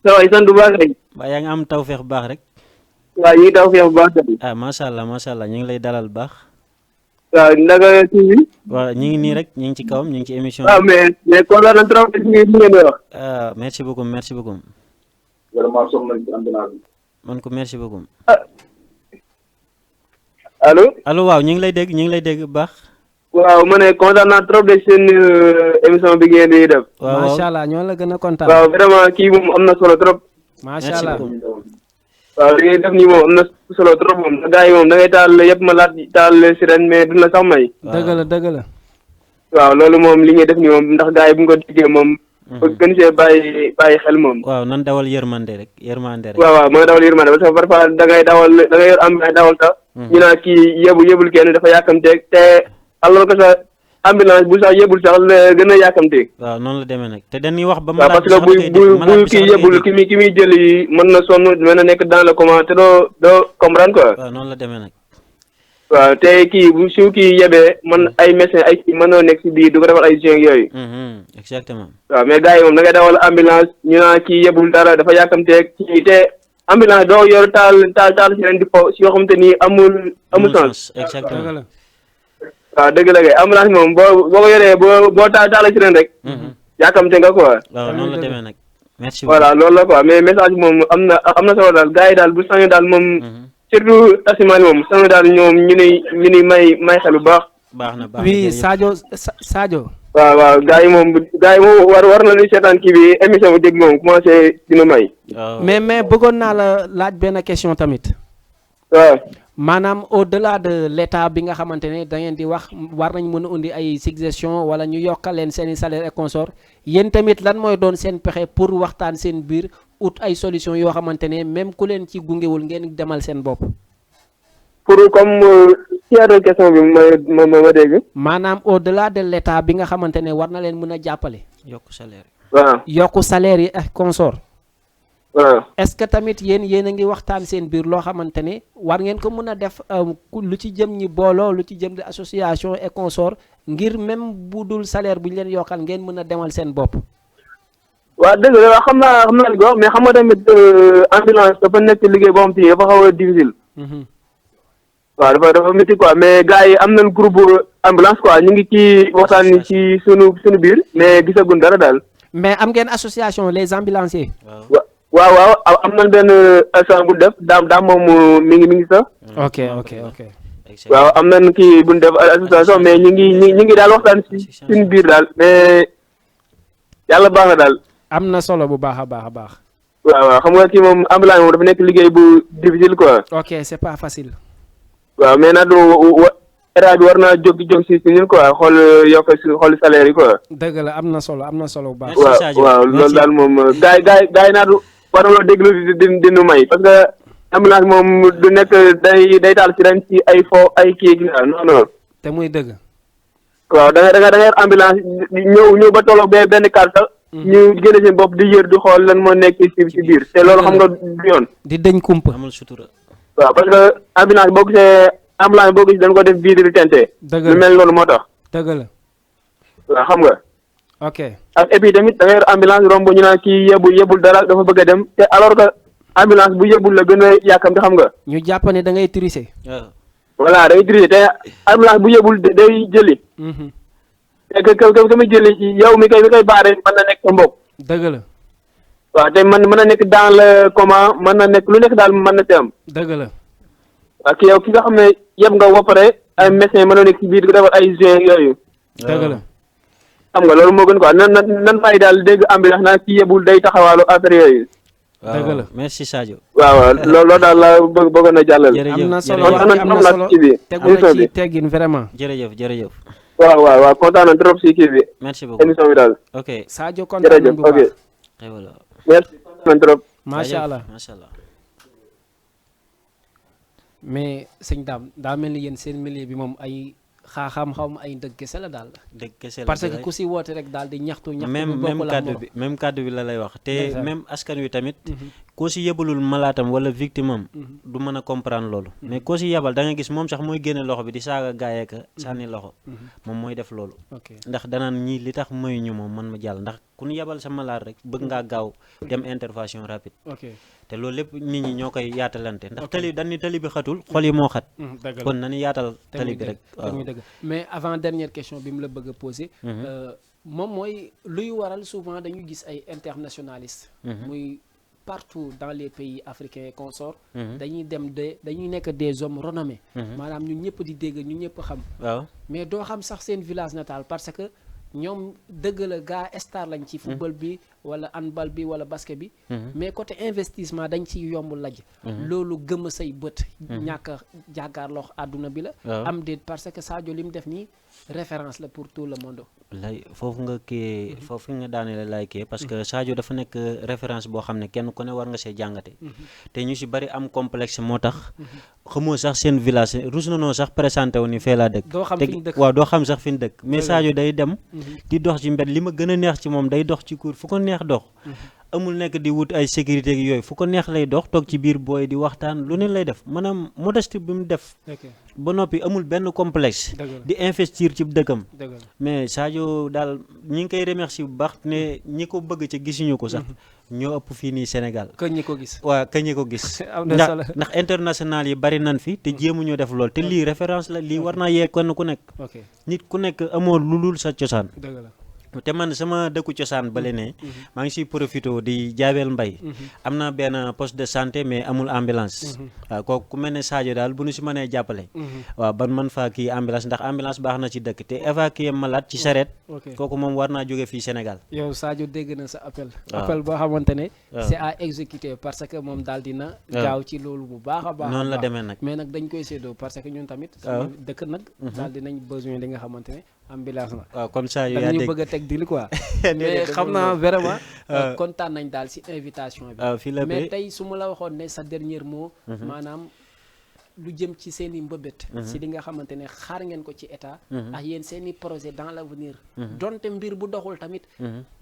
waaw sant bu baax rek. waaw yaa ngi am tawfeex bu baax rek. waaw ñu ngi tawfeex bu baax rek. macha allah ñu ngi lay dalal bu baax. waaw naka kii bi. waaw ñu ngi nii rek ñu ngi ci kawam ñu ngi ci émission waaw mais kontaan na trop ci li ngeen di wax. merci beaucoup. vraiment soxna nañ ci ambulance bi. man ko merci beaucoup. allo waaw ñu ngi lay dégg bu baax. waaw ma ne kontaan naa trop de seen émission bi ngeen di def. macha allah ñoo la gën a kontaan. waaw vraiment kii moom am na solo trop. macha allah waaw li ngay def nii moom am na solo trop moom ndax gars yi moom da ngay taal yëpp ma laat taal sirène mais du la sax may. dëgg la dëgg la. waaw loolu moom li ngay def nii moom ndax gars yi bu ñu ko déggee moom. gën see bàyyi xel moom. waaw nan dawal yërmande rek. waaw mën a dawal yërmande parce que parfois da ngay yor ambulance dawal sax. ñu naan kii yebul kenn dafa yàkkamteeg te alors que sa ambulance bu sax yebul sax la gën a yàkkamteeg. waaw noonu la demee nag te dañuy wax ba. waaw parce que bu kii yebul ki muy jëli mën na sonn mën na nekk dans le coma te doo comprendre quoi. waaw noonu la demee nag. waaw te kii bu su kii yebee man ay médecin ay kii mën na nekk si biir du ko defal ay gént yooyu. exactement. waaw mais gars yi moom da ngay dawal ambulance ñu naan kii yebul dara dafa yàkkamteeg kii te ambulance doo yor taal si leen di fo si yoo xamante ni amul sens. exactement. waaw dëgg la kay ambulance moom boo ko yoree boo taal si leen rek. yàkkamte nga quoi. waaw noonu la demee nag. merci beaucoup voilà loolu la quoi mais message moom am na solo daal gars yi daal bu sañoon daal moom. surtout taximaan moom sañoon daal ñoom ñu ni may xel bu baax. baax na oui Sadio. waaw gars yi moom war na li seetaan kii bi émission bi dégg moom commencé dina may. mais bëggoon naa la laaj benn question tamit. waaw. maanaam au delà de l' état bi nga xamante ne da ngeen di wax war nañ mën a indi ay suggestion wala ñu yokkal leen seen i salaire et consort yéen tamit lan mooy doon seen pexe pour waxtaan seen biir ut ay solution yoo xamante ne même ku leen ci gungewul ngeen demal seen bopp. pour comme ci question bi ma dégg. maanaam au delà de l' état bi nga xamante ne war na leen mën a jàppale. yokku salaire yi. waaw yokku salaire yi ak consort. waaw est-ce que tamit yéen a ngi waxtaan seen biir loo xamante ne war ngeen ko mën a def lu ci jëm ñi booloo lu ci jëm di association et consort ngir même bu dul salaire bu ñu leen yokkal ngeen mën a demal seen bopp. waaw dëgg la xam naa li nga wax mais xam nga tamit ambulance dafa nekk liggéey boo xam te dafa xaw a difficile. waaw dafa métti quoi mais gars yi am nañ groupe ambulance quoi ñu ngi ci waxtaan ni ci sunu biir mais gisaguñ dara daal. mais am ngeen association les ambulanciers. waaw am nañ benn association bu def daam moom mi ngi sax. ok. waaw am nañ kii bu ñu def association mais ñu ngi daal waxtaan ci suñu biir daal mais yàlla baax na daal. am na solo bu baax a baax. waaw xam nga kii moom ambulance moom dafa nekk liggéey bu difficile quoi. ok c'est pas facile. waaw mais nag état bi war naa jóg si ñun quoi xool salaire yi quoi. dëgg la am na solo bu baax. waaw loolu daal moom gars yi naa war na loo déglu dinu may parce que ambulance moom du nekk day taal si ren ci ay ay kii non. te muy dëgg. waaw da nga ambulance ñëw ba tolloog benn kàr sax. ñu génne seen bopp di yër di xool lan moo nekk ci biir te loolu xam nga du yoon. di dëñ kumpa. amul sutura. waaw parce que ambulance boo gisee dañ ko def vitre teintée. dëgg la lu mel loolu moo tax. dëgg la. waaw xam nga. ok ak et puis tamit da ngay yor ambulance romb ñu naan kii yebul dara dafa bëgg a dem te alors que ambulance bu yebul la gën a yàkkamti xam nga. ñu jàpp ne da ngay tricher. voilà da ngay tricher te ambulance bu yebul day jëli. te ka muy jëli yow mi koy baare mën na nekk sa mbokk. dëgg la. waaw te mën na nekk dans le coma mën na nekk lu nekk daal mën na ci am. dëgg la. waaw ki yow ki nga xam ne yeb nga ba pare ay médecin mën na nekk ci biir di defar ay jeux yooyu. dëgg la. xam nga loolu moo gën quoi nan bàyyi daal dégg ambulance naa ci yebul day taxawaalu affaire yooyu. dëgg la merci Sadio. waaw loolu daal la bëgg na jàllale. am na solo am na solo tegu na ci teggin vraiment. jërëjëf. waaw kontaan na trop si kii bi. merci beaucoup émission bi daal. ok Sadio kontaan nañu bu baax voilà. merci kontaan na trop. macha allah. mais sëñ Dame daa mel ni yéen seen milieu bi moom ay xaaxaam xaw ma ay dëgg kese la daal. dëgg kese la parce que ku si woote rek daal di ñaxtu. même kaddu bi la lay wax te même askan wi tamit. koo si yebalul malaatam wala victime am. du mën a comprendre loolu. mais koo si yebal da nga gis moom sax mooy génne loxo bi di saaga gaayeka sànni loxo. moom mooy def loolu. ndax danaan ñii li tax mayuñu moom man ma jàll ndax ku ñu yebal sa malaat rek bëgg ngaa gaaw dem intervention rapide. te loolu lépp nit ñi ñoo koy yaatalante ndax tali bi xatul xol yi moo xat. kon nañu yaatal tali bi rek. waaw mais avant dernière question bi mu la bëgg a posé. moom mooy luy waral souvent dañuy gis ay internationalistes. muy partout dans les pays africains et consorts. dañuy nekk des hommes renommés. maanaam ñun ñëpp di dégg ñun ñëpp xam. waaw mais doo xam sax seen village natal parce que ñoom dëgg la gaa star lañ ci football bi wala handball bi wala basket bi mais côté investissement dañ ci yomb laj loolu gëm say bët ñàkk a jàkkaarloo àdduna bi la am déet parce que Sadio li mu def nii référence la pour tout le monde lay foofu nga kii foofu nga daanele lay kii parce que Sadio dafa nekk référence boo xam ne kenn ku ne war nga see jàngate te ñu si bari am complexe moo tax xamoo sax seen village rus na noo sax présenté wu ni fee laa dëkk waaw doo xam sax fi ñu dëkk mais Sadio day dem di dox ci mbedd li ma gën a neex ci moom day dox ci cour fu ko neex dox amul nekk di wut ay sécurité ak yooyu fu ko neex lay dox toog ci biir booy di waxtaan lu ne lay def maanaam modestie bi mu def ba noppi amul benn complexe di investir ci dëkkam mais Sadio daal ñi ngi koy remercier bu baax ne ñi ko bëgg ci gisuñu ko sax ñoo ëpp fii nii Sénégal kañ ñi ko gis waaw kañ ñi ko gis ndax international yi bari nan fi te jéemuñoo def lool te lii référence la lii war naa yee kenn ku nekk nit ku nekk amoo lu dul sa cosaan te man sama dëkku cosaan bale ne maa ngi siy profité di jaabel mbay am na benn poste de santé mais amul ambulance waaw kooku ku mel ne Sadio daal bu nu si mënee jàppale waaw ban man faa kii ambulance ndax ambulance baax na ci dëkk te évacuer malade ci charrette kooku moom war naa jóge fii Sénégal yow Sadio dégg na sa appel boo xamante ne c'est à exécuter parce que moom daal dina gaaw ci loolu bu baax a baax noonu la demee nag mais nag dañ koy séddoo parce que ñun tamit suñu dëkk nag daal dinañ besoin li nga xamante ne ambulance la waaw kon Sadio yaa dégg bëgg a teg dil quoi mais xam naa vraiment kontaan nañ daal si invitation bi mais tey su ma la waxoon ne sa dernier mot maanaam lu jëm ci seen i mbëbët si li nga xamante ne xaar ngeen ko ci état ak yéen seen i projet dans l'avenir donte mbir bu doxul tamit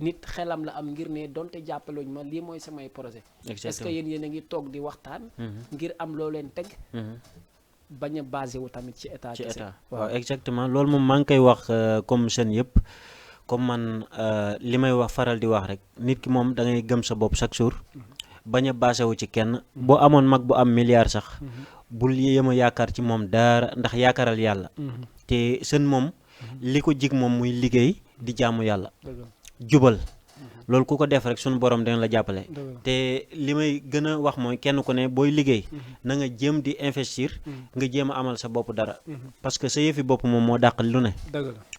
nit xelam la am ngir ne donte jàppaluñ ma lii mooy samay projet est-ce que yéen a ngi toog di waxtaan ngir am loo leen teg bañ a basé wu tamit ci état waaw exactement loolu moom maa ngi koy wax comme seen yëpp comme man li may wax faral di wax rek nit ki moom da ngay gëm sa bopp chaque jour bañ a basé wu ci kenn boo amoon mag bu am milliard sax bul yéem a yaakaar ci moom dara ndax yaakaaral yàlla te seen moom li ko jig moom muy liggéey di jaamu yàlla jubal loolu ku ko def rek sunu borom dina la jàppale te li may gën a wax mooy kenn ku ne booy liggéey na nga jéem di investir nga jéem a amal sa bopp dara parce que sa yëfi bopp moom moo dàqal lu ne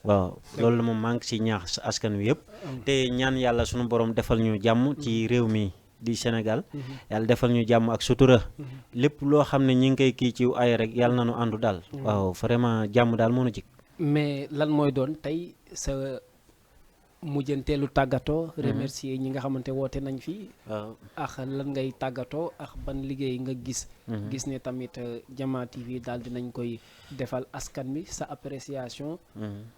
waaw loolu moom maa ngi si ñaax askan wi yëpp te ñaan yàlla sunu borom defal ñu jàmm ci réew mi di Sénégal yàlla defal ñu jàmm ak sutura lépp loo xam ne ñi ngi koy kii ci ay rek yàlla na nu àndu daal waaw vraiment jàmm daal moo nu jik mais lan mooy doon tey sa mujjanteelu tàggatoo remercier ñi nga xamante woote nañ fi ak lan ngay tàggatoo ak ban liggéey nga gis ne tamit Jama TV daal dinañ koy defal askan bi sa appréciation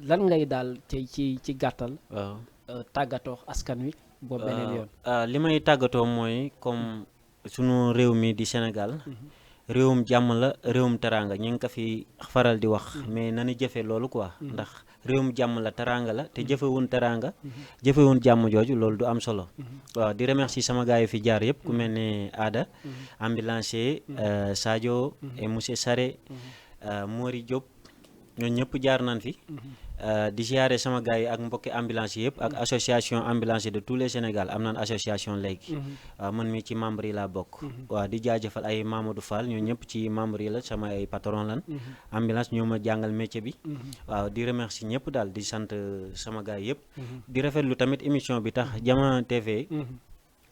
lan ngay daal ci gàttal tàggatoo askan wi boobu beneen yoon li may tàggatoo mooy comme sunu réew mi di Sénégal réewum jàmm la réewum teraanga ñu ngi ko fi faral di wax mais nanu jëfe loolu quoi ndax réewum jàmm la teraanga la te jëfewun teraanga jëfewun jàmm jooju loolu du am solo waaw di remercier sama gars yi fi jaar yëpp ku mel ne Ada ambulancier Sadio et monsieur Saré Mori Diop ñooñu ñëpp jaar nañ fi di ziare sama gars yi ak mbokki ambulancier yëpp ak association ambulancier de tous les Sénégal am naan association léegi waaw man mi ci membre yi laa bokk waaw di jaajëfal ay Mamadou Fall ñoo ñëpp ci membre yi la sama ay patron lan ambulance ñoo ma jàngal métier bi waaw di remercier ñëpp daal di sant sama gars yëpp di rafetlu tamit émission bi tax Jama TV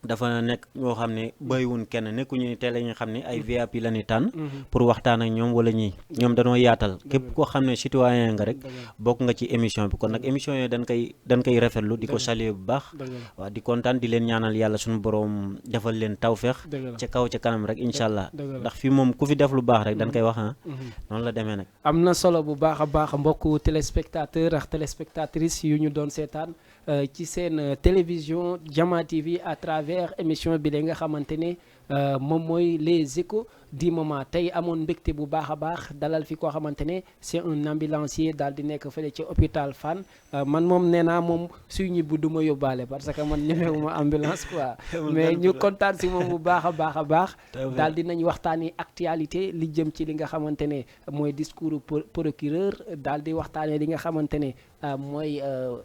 dafa nekk ñoo xam ne bàyyiwun kenn nekkuñu télé ñu xam ne ay VIP la ñuy tànn pour waxtaan ak ñoom wala ñoom dañoo yaatal képp koo xam ne citoyen nga rek bokk nga ci émission bi kon nag émission yooyu dañ koy rafetlu di ko saluer bu baax waaw di kontaan di leen ñaanal yàlla suñu borom defal leen tawfeex ca kaw ca kanam rek incha allah ndax fii moom ku fi def lu baax rek dañ koy wax noonu la demee nag am na solo bu baax a baax mbokku téléspectateur ak téléspectatrices yu ñu doon seetaan ci seen télévision Jama TV à travers émission bi la nga xamante ne moom mooy les échos du moment tey amoon mbégte bu baax a baax dalal fi koo xamante ne c'est un ambulancier daal di nekk fële ci hôpital Fann man moom nee naa moom suy ñibbu du ma yóbbaale parce que man ñemewuma ambulance quoi mais ñu kontaan si moom bu baax a baax a baax daal dinañ waxtaani actualité li jëm ci li nga xamante ne mooy discours procureur daal di waxtaanee li nga xamante ne mooy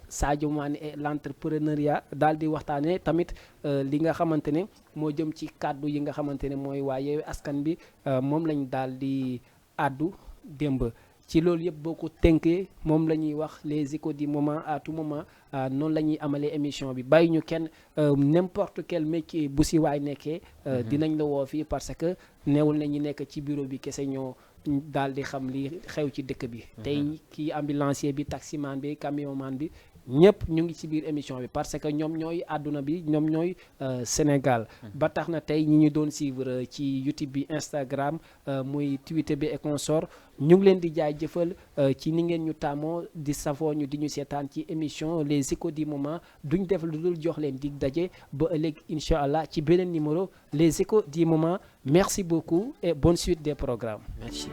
Sadio Mané et l'entrepreneuriat daal di waxtaanee tamit li nga xamante ne moo jëm ci kàddu yi nga xamante ne mooy waa Yewwi Askan Bi moom lañ daal di àddu démb ci loolu yëpp boo ko tënkee moom la ñuy wax les échos du moment à tout moment noonu la ñuy amalee émission bi bàyyi ñu kenn n'importe quel métier bu si waay nekkee dinañ la woo fii parce que neewul na ñi nekk ci bureau bi kese ñoo daal di xam li xew ci dëkk bi tey kii ambulancier bi taximan bi camionman bi ñëpp ñu ngi ci biir émission bi parce que ñoom ñooy àdduna bi ñoom ñooy Sénégal ba tax na tey ñi ñu doon suivre ci YouTube bi Instagram muy Twitter bi et consort ñu ngi leen di jaajëfal ci ni ngeen ñu taamoo di safoo ñu di ñu seetaan ci émission les échos du moment duñ def lu dul jox leen dig daje ba ëllëg incha allah ci beneen numéro les échos du moment merci beaucoup et bonne suite des programmes. Merci.